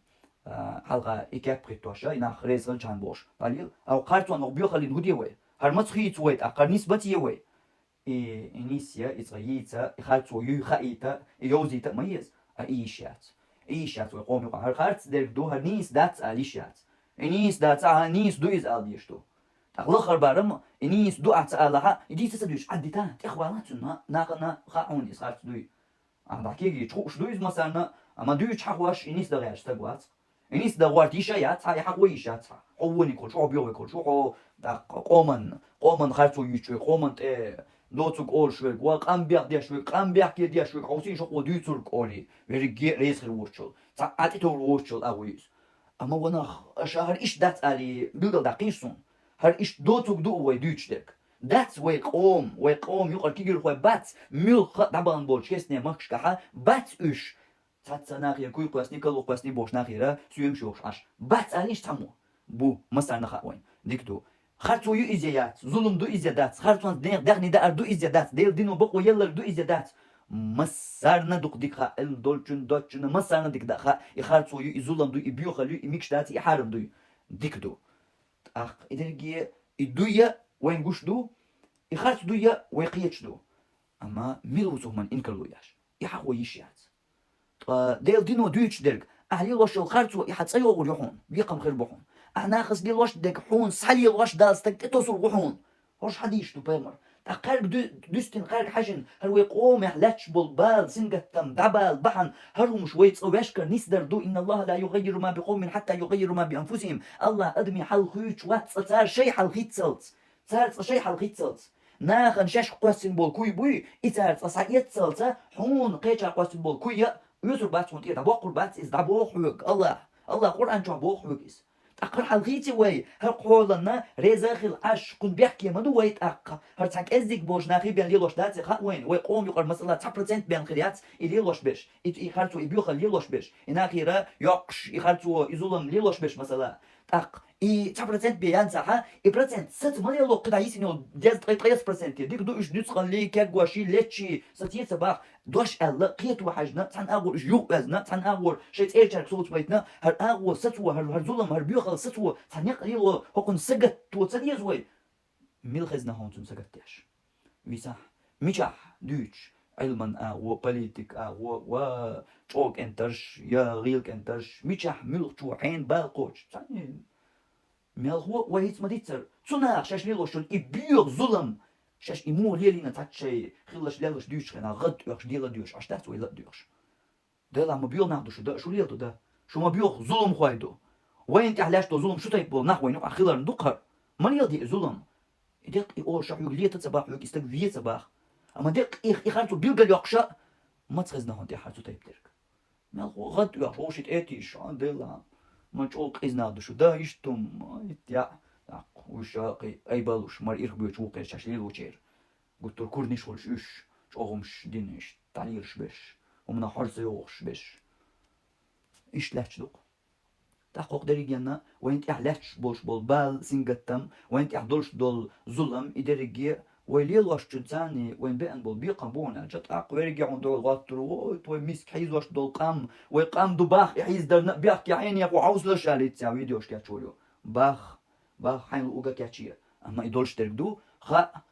а, хьалха и кеп хӀиттош, и нах реза хилчахьана бохуш. Далил, а харцонах боьхаллина хӀун де вай? ХӀара маца хийца вай тӀаккха, хӀара нисбац е вай? И, и нис я, и цкъа йийца, и харцо юй хаийта, и йовзийта а ма еза, а и йиш яц. И йиш яц вай къоман юкъа. ХӀара харц дерг ду, хӀара нийса дац ала йиш яц. И нийса дац, а, хӀара нийса ду иза ала дезаш ду. ТӀаккха лаххара барам, и нийса ду ахь ца алахьа, и дийца ца дуьйцуш Ӏаддита, тӀехвала цунна, нахана хаьа хьуна иза харц дуй. Ахьа дӀакегийча хууш ду иза массарна, амма дуьйцуш хьахош и нисдан гӀерташ стаг вац. И нисдан гӀорта йиш а яц хьан, и хьахо йиш яц хьан. Хьо вониг хуьлуш, хьо боьхалиг хуьлуш, хьо даккха къоман, къоман харцо юьйцуш верг, къоман тӀе доцург олуш верг, ва къам бехдеш верг, къам бехке деш верг, хьо сийна шо хьо дуьйцург олий, верриге а реза хир воцучул, цхьа а тӀетовр воцучул агӀо ю иза. Амма ванах, аша хӀара иштта дац али билгалдаккхийша суна. ХӀара иштта доцург ду вай дуьйцуш дерг. Дац вай къом, вай къом юкъара кегийрхой бац, муьлхха а дӀабахана болчу керстанийн махкашкахьа бац уьш. Цхьацца нахера куй кхоьссний, калух кхоьссний бохуш нахера соьмаш йохуш Ӏаш. Бац алийша цхьаммо? Бу, массарна хаьа вайн. Дика ду. Харцо ю иза я яц, зулам ду иза я дац, харцонца нехан даьхни даар ду иза я дац, Делан дино бакъо елларг ду иза я дац. Массарна дукха дика хаьа, Ӏилма долчунна, доцчунна, массарна дика даа хаьа, и харцо ю, и зулам ду, и боьхалла ю, и мегаш дац, и хьарам дуй. Дика ду. ТӀаккха и дерриге и дуй а вайн гуш ду, и харц дуй а вай кхеташ ду. Амма мила ву цу хӀуманна инкарло еш? И хьахо йиш яц. Ткъа Делан дино дуьйцуш дерг, ахьа лелош йолу харцо и хьан цӀа йогӀур ю хьуна, бекхам хир бу хьуна. Ахьа нахаца лелош дерг хьуна схьалелош Дала стаг тӀетосур ву хьуна. ХӀорш хьадийш ду пайхамар. ТӀаккха кхаьрга ду-, дуьстина, кхаьрга хьаьжина, хӀара вай къомехь лаьтташ болу бала, сингаттам, дӀабала бахьана, хӀара хӀумаш вай цкъа вешкара нисдар ду, инна Аллаха ла югаййиру ма би къовмин хьатта югаййиру ма би анфусихим. Аллах адамийн хьал хуьйцуш вац цкъа цара шайн хьал хийццалц. Цара цкъа шайн хьал хийццалц. Нахана шаьш кхоьссина болу куй буй, и цара цкъа схьаэццалца, хьуна кхечара кхоьссина болу куй а оьцур бац хьуна тӀера, дӀабоккхур бац иза, дӀабоху хьоьга Аллах. Аллах Къуръан чохь боху хьоьга иза. ТӀаккха хӀара хьал хийци вай, хӀара кхоланна реза а хила Ӏаш, кхунна бехке ма ду вай тӀаккха. ХӀара цхьа кӀеззиг болчу нахе бен лелош дац и хаьа вайна, вай къоман юкъара масала цхьа процент бен хир яц и лелош берш, и, и харцо, и боьхалла лелош берш, и нахера йоккхуш, и харцо, и зулам лелош берш масала. ТӀаккха и цхьа процент бен ян ца хьа, и процент саца ма лело, кхидӀа йисина йолу дезткъе ткъайесна проценте. Дика ду уьш нуьцкъаллий, кеггоший, леччий, саца е ца бах. Дош аьлла, кхето хьаьжна, цхьана агӀор уьш юха оьзна, цхьана агӀор шайн цӀерачаьрга совцабайтина, хӀара агӀо сацо, хӀара, хӀара зулам, хӀара боьхалла сацо, цхьа некъ лело, хӀокхунна сагатто ца деза вай. Мила хезна хьуна цунна сагатдеш? Висахь, мичахь дуьйцуш, Ӏилман агӀо, политик агӀо, ва чӀогӀа кӀентарш, я гӀийла кӀентарш, мичахь, муьлххачо хьенан бала кхочуш, цхьаьна мелхо а вай хӀинца ма-диццара, цу наха шаьш лелош йолу и боьха зулам, шаьш и муха лелийна цхьацца шайн хилларш, лелларш дуьйцучу хенахь, гӀад оьхуш, дела доьшуш, Ӏаш дац вай ла а доьхуш. Делахь ма боьха нах ду шу, да, шу лела ду, да. Шу ма боьха зуламхой ду. Вайна тӀехь лаьтташ долу зулам шу тайпа болу нах вайна юкъахь хиларна ду-кх хӀара. Ма леладе и зулам. И деккъа и олуш а хьоьга лета ца бах, хьоьга и стаг ве ца бах. Амма деккъа и, и харцо билгал йоккхуш а, маца хезна хьуна тӀехь хӀара цу тайпа дерг? Мелхо гӀад оьхуш, вовши тӀе а тийшаш, а, Делахь, ма чӀогӀа къиза нах ду шу, да, иштта хӀума, ма итт яӀ, тӀаккха уьш а кхин айбаллуш, мара ирх боьдуш вукхерчаш лелочеран. Гуттар а курниш волуш уьш, чӀогӀа хӀумаш дина иштта дӀалелаш берш, хӀуманах хьор ца йогӀуш берш. Иштта лаьтташ ду-кх. ТӀаккха хӀокху дерригенна вайна тӀехь лаьтташ болуш болу бала, сингаттам, вайна тӀехь долуш долу зулам, и дерриге а вай лелош чу царний вайна беана болу бекхам бу хьуна аьлча, тӀаккха верриге хьуна дуьхьал гӀоттур ву, ой, вай миска хьийзош долу къам, вай къам ду бах и хьийзадарна а бехке, хьенехан хьовсалаш аьлла, цхьа видеош кечволу. Бах, бах, хьайна луъург а кечъе. Амма и долуш дерг ду, хаьа,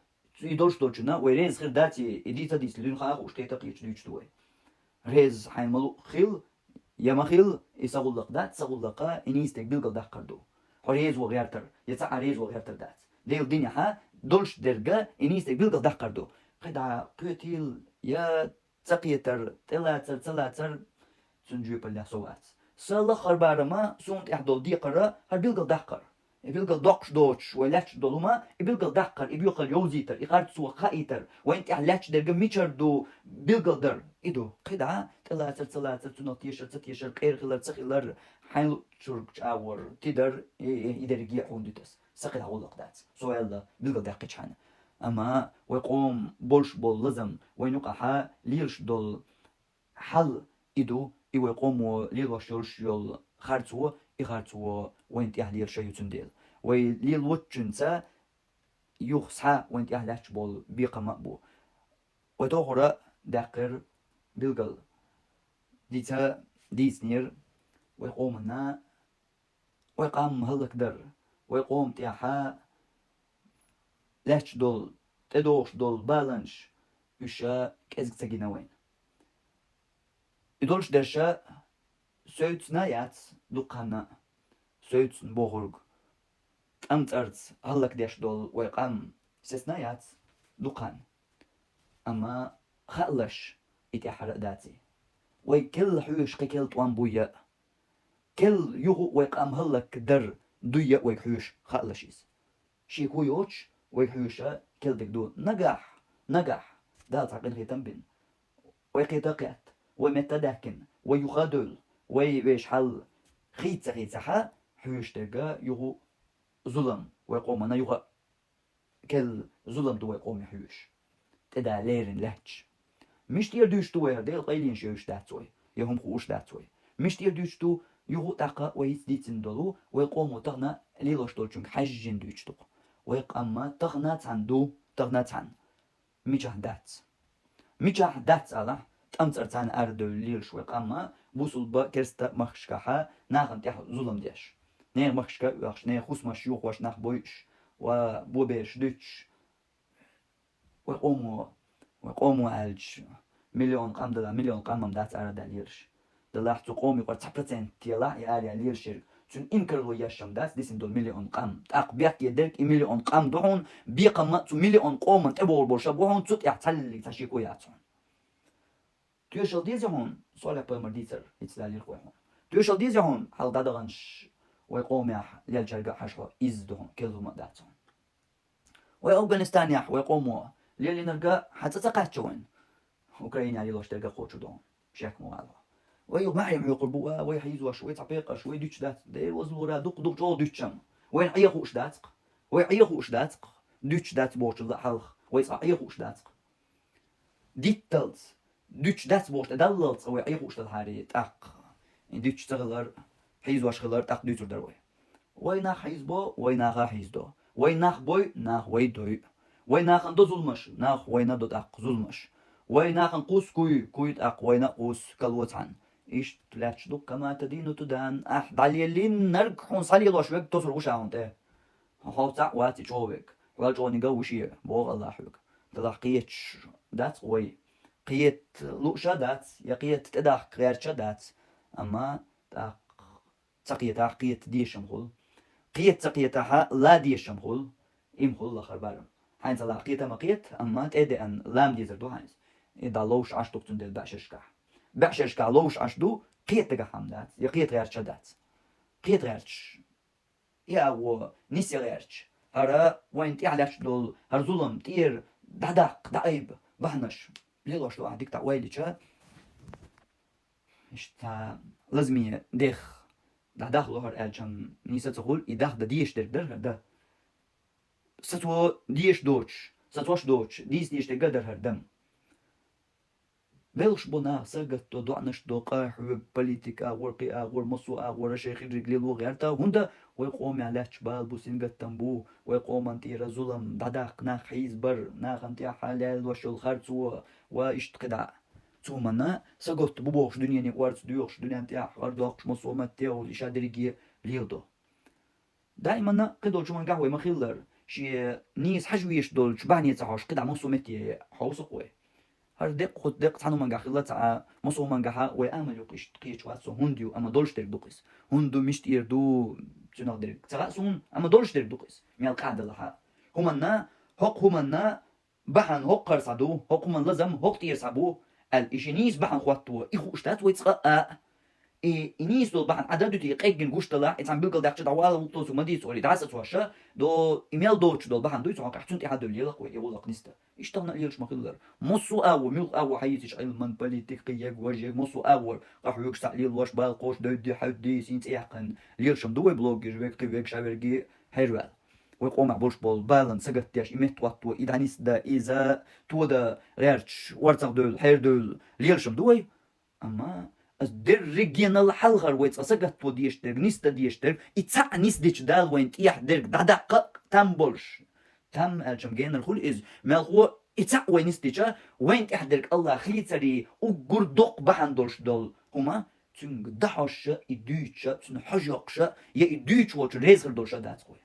и долуш долчунна вай реза хир дац, и дийца а дийцина, дуьйна хаа хууш, кхета а кхеташ дуьйцуш ду вай. Реза хьайна ма луъу хила, я ма хила, и сан гӀуллакх дац, сан гӀуллакх и нийса дерг билгалдаккхар ду. Хьо реза ван гӀертар, я цхьа а реза ван гӀертар дац. Делан динехь долуш дерг и нийса дерг билгалдаккхар ду. КхидӀа кхетийла, я ца кхетар, тӀелацар, ца лацар, цуьнан жоьпаллехь со вац. Сан лаххара барам а, суна тӀехь долу декхар а, хӀара билгалдаккхар. И билгалдоккхуш доцуш, вай лаьтташ долу хӀума, и билгалдаккхар, и боьхалла йовзийтар, и харцо хаийтар, вайна тӀехь лаьтташ дерг мичара ду билгалдар. И ду, кхидӀа, тӀелацар, ца лацар, цунах тешар, ца тешар, къера хилар, ца хилар, хьайна луъучу агӀор тидар, и, и, и дерриге а хьуна дуьту ас. Сан кхидӀа гӀуллакх дац. Со аьлла, билгалдаьккхича хьайна. Амма вай къоман болуш болу лазам, вайна юкъахь лелаш долу хьал и ду, и вай къомо лелош йолуш йолу харцо, и харцо вайна тӀехь лелаш а ю цундела. Вай лелочунца юха схьа вайна тӀехь лаьтташ болу бекхам а бу. Вай тохара даьккхира билгал, дица дийцинера вай къоманна, вай къам хӀаллакдар, вай къоман тӀехьа лаьтташ долу, тӀедогӀуш долу баланаш, уьш а кӀезиг ца гина вайна. И долуш дерш а соьцна яц дукханна, соьцна бохург, тӀамцӀарца хӀаллакдеш долу вай къам сецна яц дукханна. Амма хаалаш и тӀаьхьара а даций. Вай кел хьоьжуш кхин кел тӀом буй а, кел юха вай къам хӀаллакдар дуй а вайга хьоьжуш хаалаш иза. Шеко йоцуш, вайга хьоьжуш кел дерг ду. Нагахь, нагахь, Дала цхьа къинхетам бина, вай кхета а кхетта, вай метта а даьккхина, вай юха а девлла, вай вешан хьал хийца хийцахьа хьуьйш дерга югу зулам вай къомана юха кел зулам ду вай къоме хьуьйш. ТӀеда лерин лаьч. Миштир дуьйш ду вай хӀара Дела къайлинаш йойш дац вай, я хӀума хууш дац вай. Миштир дуьйш ду югу тӀаккха вай йиц дийцин долу, вай къомо тахна лелош долчунга хьаьжжин дуьйч ду. Вай къамма тахна цхьан ду, тахна цхьан. Мичахь дац. Мичахь дац алахь, тӀамцӀар царна арадевлла лелаш вай къамма, бусулба керста махкашкахьа нахана тӀехь зулам деш. Нехан махкашка а оьхуш, нехан хусмаш юхош нах бойуш, ва бобераш дуьтуш. Вай къомо, вай къомо аьлча, миллион къам дала, миллион къамам дац арадаьлла лелаш. Далахь цу къоме кхор цхьа процент телахь и араяьлла лелаш ерг. Цуьнан инкарло ешшам дац дисина долу миллион къам. ТӀаккха бехке дерг и миллион къам ду хьуна, бекхамма цу миллион къоман тӀебогӀур болуша бу хьуна, цу тӀехь цхьаллиг цхьа шеко яц хьуна. Тоьшалла деза хьуна, Солехь пайхамар дийцар, хӀинца далийра вай хьуна. Тоьшалла деза хьуна, хьалха дӀадаханаш вай къомехь лелчаьрга а хьажа хьо, изза ду хьуна, кел хӀума а дац хьуна. Вай Афганистанехь вай къомо лелийнарга хьан цӀа ца кхаччо вайн? Украинехь лелош дерга кхочу ду хьуна. Шек ма вала. Вай юха маьхьарий хьоькхур бу, а, вай хьийзош, вай цхьа пекъарш, вай дуьтуш дац, дера вазлура дукха-дукха чӀогӀа дуьтуш ам. Вайна Ӏехуш дац-кх. Вай Ӏехуш дац-кх. Дуьтуш дац бохучул а хьалха. Вай цкъа Ӏехуш дац-кх. Дитталц, дуьтуш дац бохуш тӀе даллалц вай Ӏехуш далхьари тӀаккха. И дуьтуш ца хилар, хьийзош хилар тӀаккха дуьйцур дара вай. Вай нах хьийзабо, вай наха хьийзадо. Вай нах бой, нах вай дой. Вай нахана до зуламаш, нах вайна до тӀаккха зуламаш. Вай нахана кхус куй, куй тӀаккха вайна а кхус, кало цхьаьна. Иштта лаьтташ ду-кх, кама тадину тудан, ахь дӀалелийнарг хьуна схьалелош верг тосур ву ша хьуна тӀе. Хьо цхьаъ вац и чӀогӀа верг, вел чӀогӀаниг а ву шен, боху Аллахь хьоьга. Делахь кхеташ дац-кх вай. Кхета лууша дац, я кхета тӀедахка гӀерташ а дац. Амма тӀаккха ца кхетахь, кхета дезаш-м хуьлу. Кхета ца кхетахь, ла дезаш-м хуьлу. И-м хуьлу лахара барам. Хьайна ца лахь, кхета ма кхета, амма тӀе а деана, ла-м дезар ду хьайна. И дӀа ловш Ӏаш ду-кх цундела бӀешерашкахь. БӀешерашкахь ловш Ӏаш ду, кхета дагахь хӀума дац, я кхета гӀерташ а дац. Кхета гӀерташ. И агӀо, нис я гӀерташ. ХӀара вайна тӀехь лаьтташ долу, хӀара зулам, тӀера, дӀадаккха, дӀаайба, бахьанаш. Лелош ду ахь дика дӀа ойла йича. Иштта лазаме дех дӀадахло хӀара аьлча-м нийса ца хуьлу, и дахдан дезаш дерг дара хӀара дан. Сацо дезаш доцуш, сацош доцуш, дийца дезаш дерг а дара хӀара дан. Белхаш бу наха, сагатдо, доӀанаш до, къа хьоьгу, политика агӀор, кхин агӀор, массо а агӀора шайн хиндерг лело гӀерта, хӀунда вай къомехь лаьтташ бала бу, сингаттам бу, вай къоман тӀера зулам, дӀадаккха нах хьийзабар, нахана тӀехь лелош йолу харцо ва иштта кхидӀа. Цу хӀуманна сагатта бу бохуш дуьнене орца доьхуш, дуьнен тӀехь гӀар доккхуш, массо а маттехула и ша дерриге леладо. Даиманна кхидолчу хӀумангахь вай ма-хиллара, шен нийса хьажа везаш долчу бахьане ца хьожуш, кхидӀа массо а метте хьовса-кх вай. ХӀара декъа, хӀуьтту декъа цхьана хӀумангахь хилла ца Ӏа, массо а хӀумангахьа вай амал юкъа иштта кхечу вац со, хӀунда ю, амма долуш дерг ду-кх иза. ХӀунда ду, мишта эр ду, цуьнах дерг ца хаьа суна, амма долуш дерг ду-кх иза. Мел къа далахьа. ХӀуманна, хӀокху хӀуманна бахьана хӀокхара схьа ду, хӀокху хӀуман лазам хӀокху тӀера схьа бу, аьлла, и ши нийса бахьана хӀотто, и хууш дац вай цкъа а. И, и нийса долу бахьана Ӏа дан дуьтий, къеггина гуш далахь, и цхьана билгалдаьккхича дӀавала вукху тосу ма дийца олий, дӀа а сацош, до, и мел доцуш долу бахьана дуй, цхьа хьокъехь цуьнан тӀехьа а девлла лелакх вай, и гӀуллакх ниста. Иштта хӀана лелаш ма-хиллара. Массо а агӀо, муьлха агӀо хьаийцича, Ӏилман, политик, кхин ерг, важа ерг, массо а агӀор, къахьоьгуш цхьаъ лелош, бала кхочуш, девдди, хьаьвди, сийна цӀе яьккхина, лелаш-м ду вай блогераш, вега, кхин вега, ша верги, хьерваьлла. Вай къомехь болуш болу баланна сагатдеш, и меттахӀотто, и дӀанисда, иза тода гӀерташ, орцах девлла, хьерадевлла лелаш-м ду вай. Амма аса дерригенал хьалхара вай цкъа сагатто дезаш дерг, нисда дезаш дерг, и цхьаъ нисдича Дала вайна тӀехь дерг дӀадаккха а там болуш. Там аьлча-м генара хуьлу иза, мелхо и цхьаъ вай нисдича, вайна тӀехь дерг АллахӀ хийцаре уггар доккха бахьана долуш долу хӀума, цуьнга дӀахьожуша, и дуьйцуша, цуьнан хьожа йоккхуша, я и дуьйцуш волчу реза хир долуша дац-кх вай.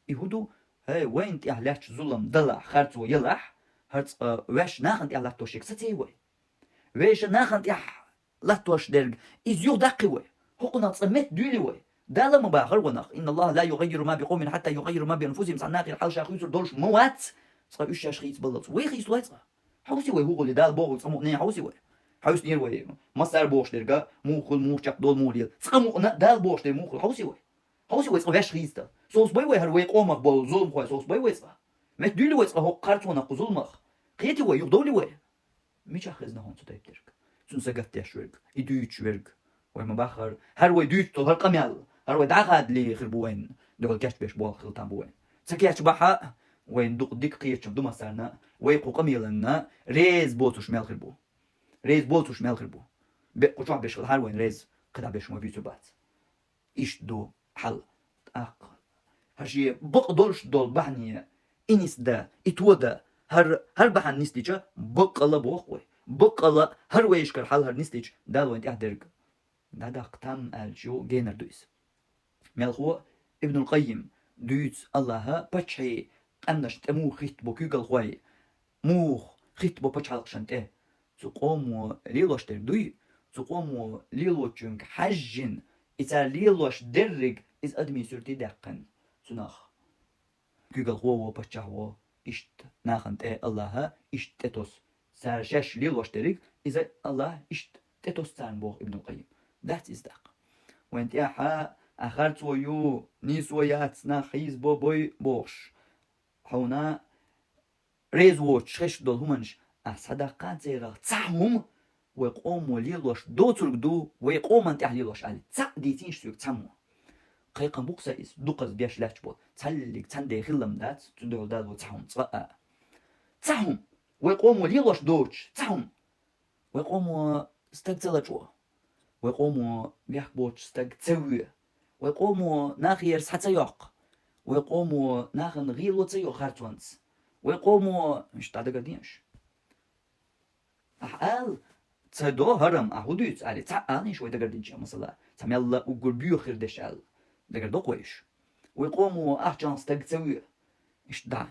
И хӀун ду? ХӀей, вайна тӀехь лаьтташ зулам далахь, харцо ялахь, хӀара цкъа ваьш нахана тӀехь латтош ерг саций вай? Вешан нахана тӀехь латтош дерг, иза юха даккхий вай? ХӀокхунах цкъа метта дуьйлий вай? Дала ма бахара ванах: «Инна Аллаха ла югаййиру ма би къовмин хьатта югаййиру ма би анфусихим», цхьана нахера хьал ша хуьйцур долуш ма вац, цкъа уьш шаьш хийцабаллалц. Вай хийцалой цкъа? Хьовсий вай хӀун хуьлу, Дала бохург цкъа мукъане а хьовсий вай? Хьовснера вай массара бохуш дерг а муха хуьлу, муха чекхдолу, муха лела. Цкъа мукъана а Дала бохуш дерг муха хуьлу хьовсий вай? Хьовсий вай цкъа ваьш хийцадала? Совцабой вай хӀара вай къомах болу зуламхой, совцабой вай цкъа? Метта дуьйлий вай цкъа хӀокху харцонах, кху зуламах? Кхетий вай, юхадовлий вай? Мичахь хезна хьуна цу тайпа дерг? Цуьнан сагатдеш верг, и дуьйцуш верг. Вай ма баххара, хӀара вай дуьйцу долу хӀара къамел, хӀара вай дӀахадале хир бу вайна, дуьхьал кечбеш болх хила там бу вайна. Ца кечбахь а, вайна дукха дика кхеташ ду массарна, вай кху къамеланна реза боцуш мел хир бу. Реза боцуш мел хир бу. Бекъа кху чохь беш хила хӀара вайна реза, кхидӀа беш ма буьйцур бац. Иштта ду хьал. ТӀаккха хӀара шен бакъ долуш долу бахьане, и нисдан, и тодан, хӀара, хӀара бахьана нисдича, баккъала боху вай. Баккъала хӀара вайшкара хьал хӀара нисдича, Дала вайн тӀехь дерг дӀадаккха там аьллачу генар ду иза. Мелхо Ибнул Къаййим дуьйцу Аллаха паччахьий къаьмнашна тӀе муха хӀитта бу куьйгалхой, муха хӀитта бу пачхьалкхашна тӀе. Цу къомо лелош дерг дуй, цу къомо лелочуьнга хьаьжжина, и цара лелош дерриг иза адамийн суьрте даьккхина цунах. Куьйгалхо а во, паччахь а во, иштта нахана тӀе Аллаха иштта тӀетосу. Цара шаьш лелош дерриг, иза Аллаха иштта тӀетосу царна, боху Ибнул Къаййим. Дац иза даккха. Вайн тӀехь а харцо ю, нийсо яц, нах хьийзабо бой бохуш. Хьуна реза воцуш хезаш долу хӀуманаш ахь схьадаккха а, церах цхьа хӀума вай къомо лелош доцург ду, вай къоман тӀехь лелош аьлла. Цхьаъ дийцийша соьга цхьаммо. Кхайкхам бу-кх сан иза, дукхаза деш лаьтташ болу. Цхьаллиг цхьанна ден хилла-м дац, цундела Дала ву цхьа хӀума цкъа а. Цхьа хӀума! Вай къомо лелош доцуш, цхьа хӀума! Вай къомо стаг ца лачкъо. Вай къомо бехк боцуш стаг ца вуьйху. Вай къомо нахера схьа ца йоккху. Вай къомо нахана гӀело ца йо харцонца. Вай къомо, иштта дӀадагардеш. Ахьа ала, ца до хӀара-м, ахьа хӀун дуьйцу аьлла, цхьаъ алийша вай дагардинчу, масала, цхьа мелла уггар боьха хир деш аьлла. Дагардо-кх вай уьш. Вай къомо ахчанах стаг ца вуьйху. Иштта дӀа.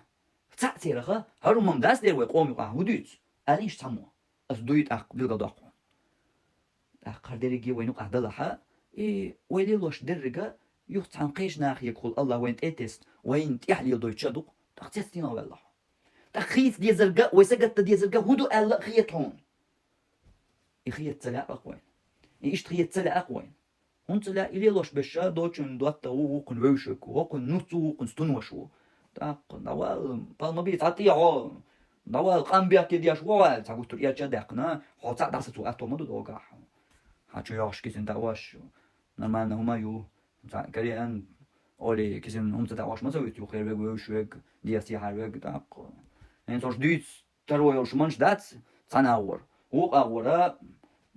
Цхьаъ цераха, хӀара хӀума-м дац дера вай къомо юкъахь, хӀун дуьйцу? Алийша цхьаммо. Ас дуй тӀаккха билгалдоккху. ТӀаккха хӀара дерриге вайн юкъахь далахьа, и вай лелош деррига юха цхьана кхечу нахе кхул Аллах вайна тӀе а тесна, вайна тӀехь леладойтуш а ду-кх, тӀаккха цецдийна а ваьлла хьо. ТӀаккха хийца дезарга а, вай сагатдан дезарга а хӀун ду аьлла а хета хьуна. И хета ца лаьа-кх вайна. И иштта хета ца лаьа-кх вайна. ХӀунда ца лаьа, и лелош берш а, дочун доттагӀа ву, вукхун вевшаг ву, хӀокхун нуц ву, вукхун стунваш ву. ТӀаккха, дӀавала, пал ма бий, цхьа тӀе хьо, дӀавала, къам бехке деш ву хьо аьлла, цхьа гуттар а эча а даьккхина, хьо цхьаъ дӀасацо аьтто ма ду догахь. Хьан чу йогӀуш кисина дӀаош, нормально хӀума ю. Цхьа кариан, олий, кисина хӀума ца дӀаош ма ца вуьту, юххера вег, вевшаш вег, деза сехьара вег, тӀаккха. ХӀинца хӀорш дуьйцу, таро йолуш манаш дац, цхьана агӀор. Вукху агӀора,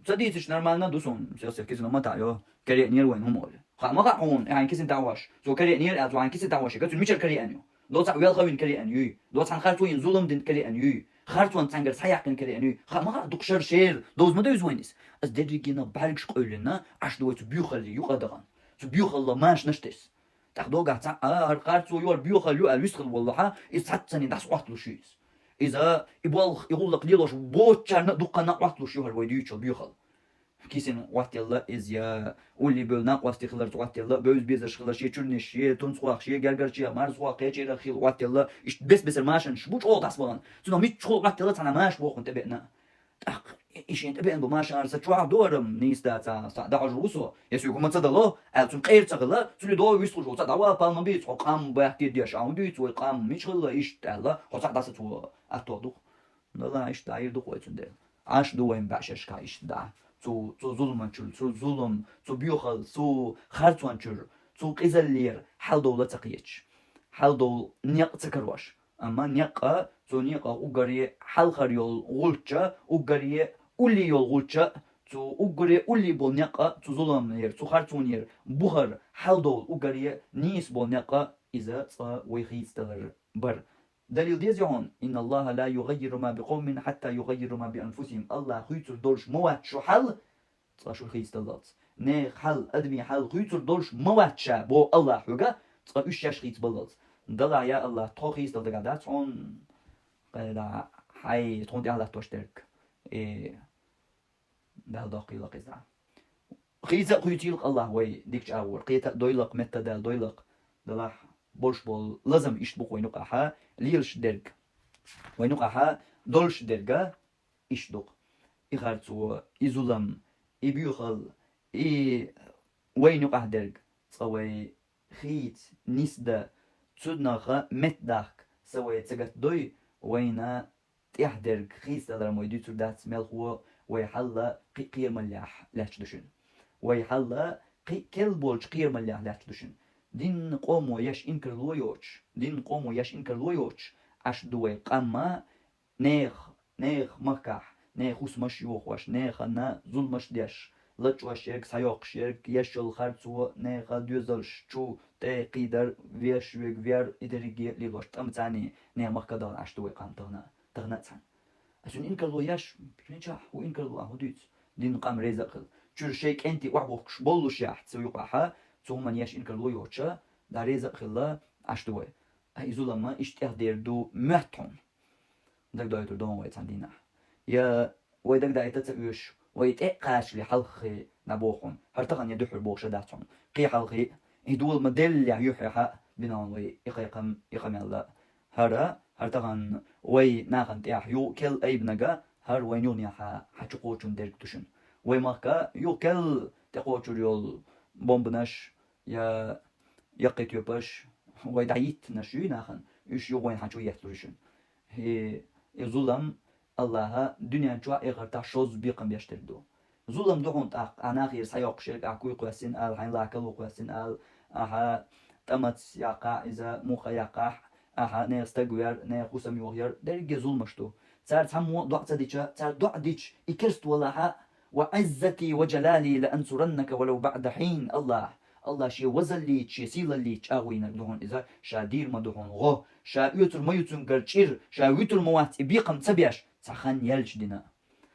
ца дийцича нормально ду суна, сесех кисина ма таӀайо, кариънера вайн хӀума олий. Хаа ма хаьа хьуна, и хьайн кисина дӀаош. Цо кариънера аьлла, цо хьайн кисина дӀаош, га цуьнан мичара кариъна ю? До цхьаъ велха вина кариъна юй, до цхьана харцо йина, зулам дина кариъна юй, харцонца цхьаьнгара схьаяьккхина кариъна юй. Хаа ма хаьа, дукха шар шера довза ма девза вайна иза. Ас дерригенах бӀаьргаш къевлина, Ӏаш ду вай цу боьхалле юкъа дахана. Цу боьхаллах машанаш тесна. ТӀаккха догахь цхьаъ, а, хӀара харцо ю, хӀара боьхалла ю аьлла вистхила воллахьа, иза цхьаццанийн дӀасакъотталуш ю иза. Иза, и болх, и гӀуллакх лелош боцучарна а дуккха накъотталуш ю хӀара вай дуьйцучул боьхалла. Кисина гӀоттаелла иза я улле бевлла накъостий хиларца гӀоттаелла, бевза-безарш хиларца, я чуьрнаш, я тунцгӀош, я гергарчий, я марзгӀош, кхечерах хилла гӀоттаелла, иштта бес-бесара машанаш бу чӀогӀа дӀасабахана. Цунах мичча хула гӀоттаелла цхьана маша бохун тӀебеана. ТӀаккха и шен тӀебеана бу машанаш ца чохь дора-м нийса дац, цхьа дӀахьожур ву со, я соьга хӀума ца дало, аьлла цунна къера ца хилла, цуьнан догӀу вистхуш ву, цхьа дӀавала, пал ма бий, хьо къам бехке деш, а хӀун дуьйцу вай къам, мича хилла иштта аьлла, хьо цхьаъ дӀасацо аьтто ду-кх. Далла иштта дӀайир ду-кх вай цундела. Ӏаш ду вайн бӀешерашкахь иштта дӀа. Цу, цу зуламан чуьра, цу зулам, цу боьхалла, цу харцон чуьра, цу къизаллера хьал довла ца кхеташ. Хьал довла некъ ца карош. Амма некъа, цу некъа уггаре хьалхара йолу гӀулча, уггаре улле йолу гӀулча, цу уггаре улле болу некъа, цу зуламнера, цу харцонера бухара хьал довла уггаре нийса болу некъа иза цкъа вай хийцадалар бара. Далил деза хьуна: «Инна Аллаха ла югаййиру ма би къовмин хьатта югаййиру ма би анфусихим». Аллах хуьйцур долуш ма вац шу хьал, цкъа шу хийцадаллалц. Нехан хьал, адамийн хьал хуьйцур долуш ма вац ша, боху Аллах хьоьга, цкъа уьш шаьш хийцабаллалц. Далахь, я Аллах, тхо хийцадала дагахь дац хьуна, къайла, хьайн тхуна тӀехь латтош дерг. Э, Дала доккхийла-кх иза. Хийца а хуьйцийла-кх Аллах вай дикачу агӀор, кхета а дойла-кх, метта а дала дойла-кх. Далахь, болуш болу лазам иштта бу-кх вайн юкъахьа лелаш дерг. Вайн юкъахьа долуш дерга иштта ду-кх. И харцо, и зулам, и боьхалла, и вайн юкъахь дерг, цкъа вай хийца, нисда, цунаха меттадахка са вай ца гатдой, вайна тӀехь дерг хийцадалар ма вай дуьйцур дац, мелхо вай хьалла кхин а кхерамаллехь лаьтташ ду шуьга. Вай хьал кхи-, керла болчу кхерамаллех лаьтташ ду шуна. Дин къомо еш инкарло йоцуш, дин къомо еш инкарло йоцуш, Ӏаш ду вай къам а, нехан, нехан махкахь, нехан хӀусамаш йохош, нехана зуламаш деш, лачкъош ерг, схьайоккхуш ерг, еш йолу харцо, нехан доьзалш чу, тӀе кхийдар, вешан вега вер, и дерриге а лелош, тӀамца нехан махка а дахана Ӏаш ду вай къам тахана, тахана а цхьаьна. Ас цуьнан инкарло еш, мичахь, хӀун инкарло, ахь хӀун дуьйцу? Дин къам реза а хилла. Чуьра шайн кӀентий охьабухкуш боллушехь, цу юкъахь, цу хӀуманна еш инкарло йоцуш, да реза а хилла, Ӏаш ду вай. Ай, и зулам иштта тӀехдер ду моьтту хьуна. Дагадойтур ду вай цхьана дийнахь. Я вай дагадайта ца оьшу, вай тӀе а кхачале хьалххе дӀабоху хьуна. ХӀара тахана я дуьххьара бохуш а дац хьуна. Кхин хьалхе, и дола ма-деллехь юьххьехьа бина хьуна вай и кхайкхам, и къамел а. ХӀара, хӀара тахана вай нахана тӀехь юха кел айбинарг, хӀара вайн юханехьа хьан чу кхочун дерг ду шуна. Вай махка юха кел тӀекхочур йолу бомбанаш, я яккхий тоьпаш, вай дӀахӀиттинарш ю нахана, уьш юха вайна хьан чу етталур ю шуна. И, и зулам Аллаха дуьнен чохь а, эхартахь а шозза бекхам беш дерг ду. Зулам ду хьуна тӀаккха, ахь нахера схьайоккхуш ерг, ахь куй кхоьссина ала, хьайн лакало кхоьссина ала, ахьа тӀамаца яккхахь иза, муха яккхахь, ахьа нехан стаг вер, нехан хӀусам йохаяр, дерриге зуламаш ду. Цара цхьаммо а доӀа ца дича, цара доӀа дича, и керста валахь а, «وعزتي وجلالي لأنصرنك ولو بعد حين», Аллах, Аллах шен вазаллица, шен сийлаллица чӀагӀвинарг ду хьуна иза, ша дийр ма ду хьуна гӀо, ша оьцур ма ю цуьнгара чӀир, ша вуьтур ма вац и бекхам ца беш, цхьа хан яьлча дина.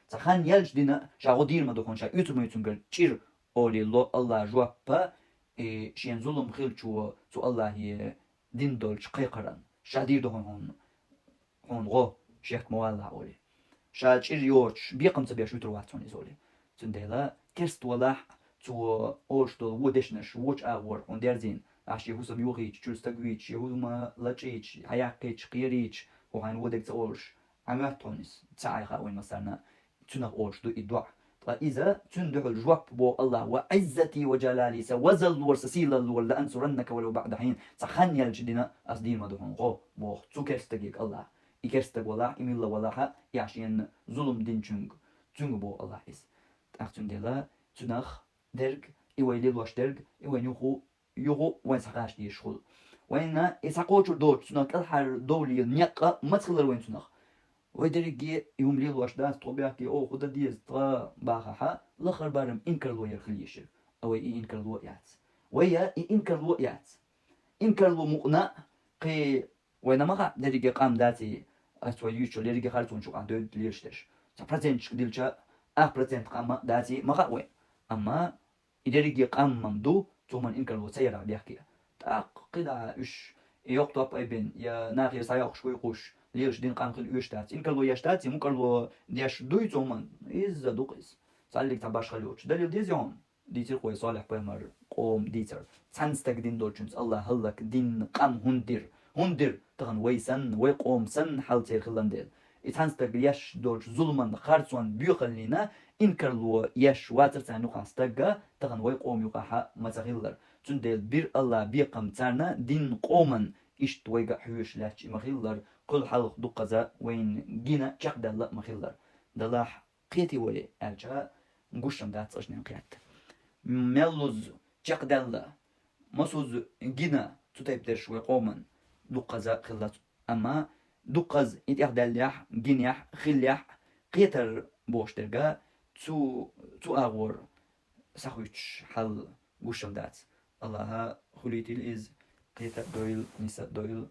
Цхьа хан яьлча дина, ша гӀо дийр ма ду хьуна, ша оьцур ма ю цуьнгара чӀир, олий ло Аллах жоп, и шен зулам хиллачо цу Аллахе дина долчу кхайкхаран. Ша дийр ду хьуна, хьуна гӀо, шек ма валлахь, олий. Ша чӀир йоцуш, бекхам ца беш вуьтур вац хьуна иза, олий. Цундела керста валахь, цо олуш долу вон дешнаш вочу агӀор хьуна дерзийна, ахь шен хӀусам йохийча, чуьра стаг вийча, шен хӀума лачкъийча, хьаяккхийча, кхерийча, хьо хьайна вон дерг ца олуш, Ӏамоьтту хьуна иза, ца Ӏайха вайн массарна. Цуьнах олуш ду и доӀа. Ткъа иза цуьнан дуьхьал жоп боху Аллах: «وعزتي وجلالي», сан вазаллора, сан сийлаллора, «لأنصرنك ولو بعد حين», цхьа хан яьлча дина, ас дийр ма ду хьуна гӀо, боху цу керста стаге Аллах. И керста стаг валахь, и милла валахь а, и ахь шена зулам динчуьнга, цуьнга боху Аллах иза. ТӀаккха цундела цуьнах дерг, и вай лелош дерг, и вайн юху юха вайн схьакхача дезаш хуьлу. Вайна и схьакхочур доцуш, цунах кӀелхьардовлийла некъ а маца хилар вайн цунах. Вай дерриге и хӀума лелош дац, тхо бехке, оха хӀун дан деза тхан бахахь, лахара барам инкарло яр хила еза. А вай и инкарло а яц. Вай а и инкарло а яц. Инкарло мукъана а кхин вайна ма хаьа, дерриге къам даций, ас вай юьйцучу дерриге харцончу юкъахь девдда лелаш дерш. Цхьа проценташка дилча, ах процент къам а даций ма хаьа вай. Амма и дерриге къам ма ду, цу хӀуманна инкарло ца ярах бехке. ТӀаккха кхидӀа уьш, и йоккха топ айбина, я нахера схьайоккхуш, куй кхуш, лелаш дина къам хила оьшуш дац. Инкарло еш дац, и мукъарло деш дуй цу хӀуманна? Иза ду-кх иза. Цхьаллиг цхьа башхалла йоцуш. Далил деза хьуна? Дийцира-кх вай Солихь пайхамар къома дийцар. Цхьана стаг дина долчуьнца Аллах хӀаллак дина къам хӀунда дира? ХӀунда дира? Тахана вай санна, вай къома санна хьал церан хилла дела. И цхьана стаг еш долчу зуламан, харцон, боьхаллина инкарло еш вацара царна юкъахь стагга, тахана вай къома юкъахь а ма ца хиллара. Цундела бира Аллах бекхам царна, дина къоман, иштта вайга а хьоьжуш лаьтташ и ма хиллара, кхуьлу хьалха дуккхаза вайна гина чекхдаьлла а ма хиллара. Делахь кхетий вай аьлча, гуш-м дац цкъачунна кхетта. Меллаза чекхдаьлла, масаза гина цу тайпа дерш вай къоман дуккхаза хилла. Амма дуккхаза и тӀехдаьллехь, гинехь, хиллехь, кхетар бохуш дерг а цу, цу агӀор схьахуьттуш хьал гуш-м дац. Аллаха хуьлийтийла иза, кхета а дойла, нис а дойла,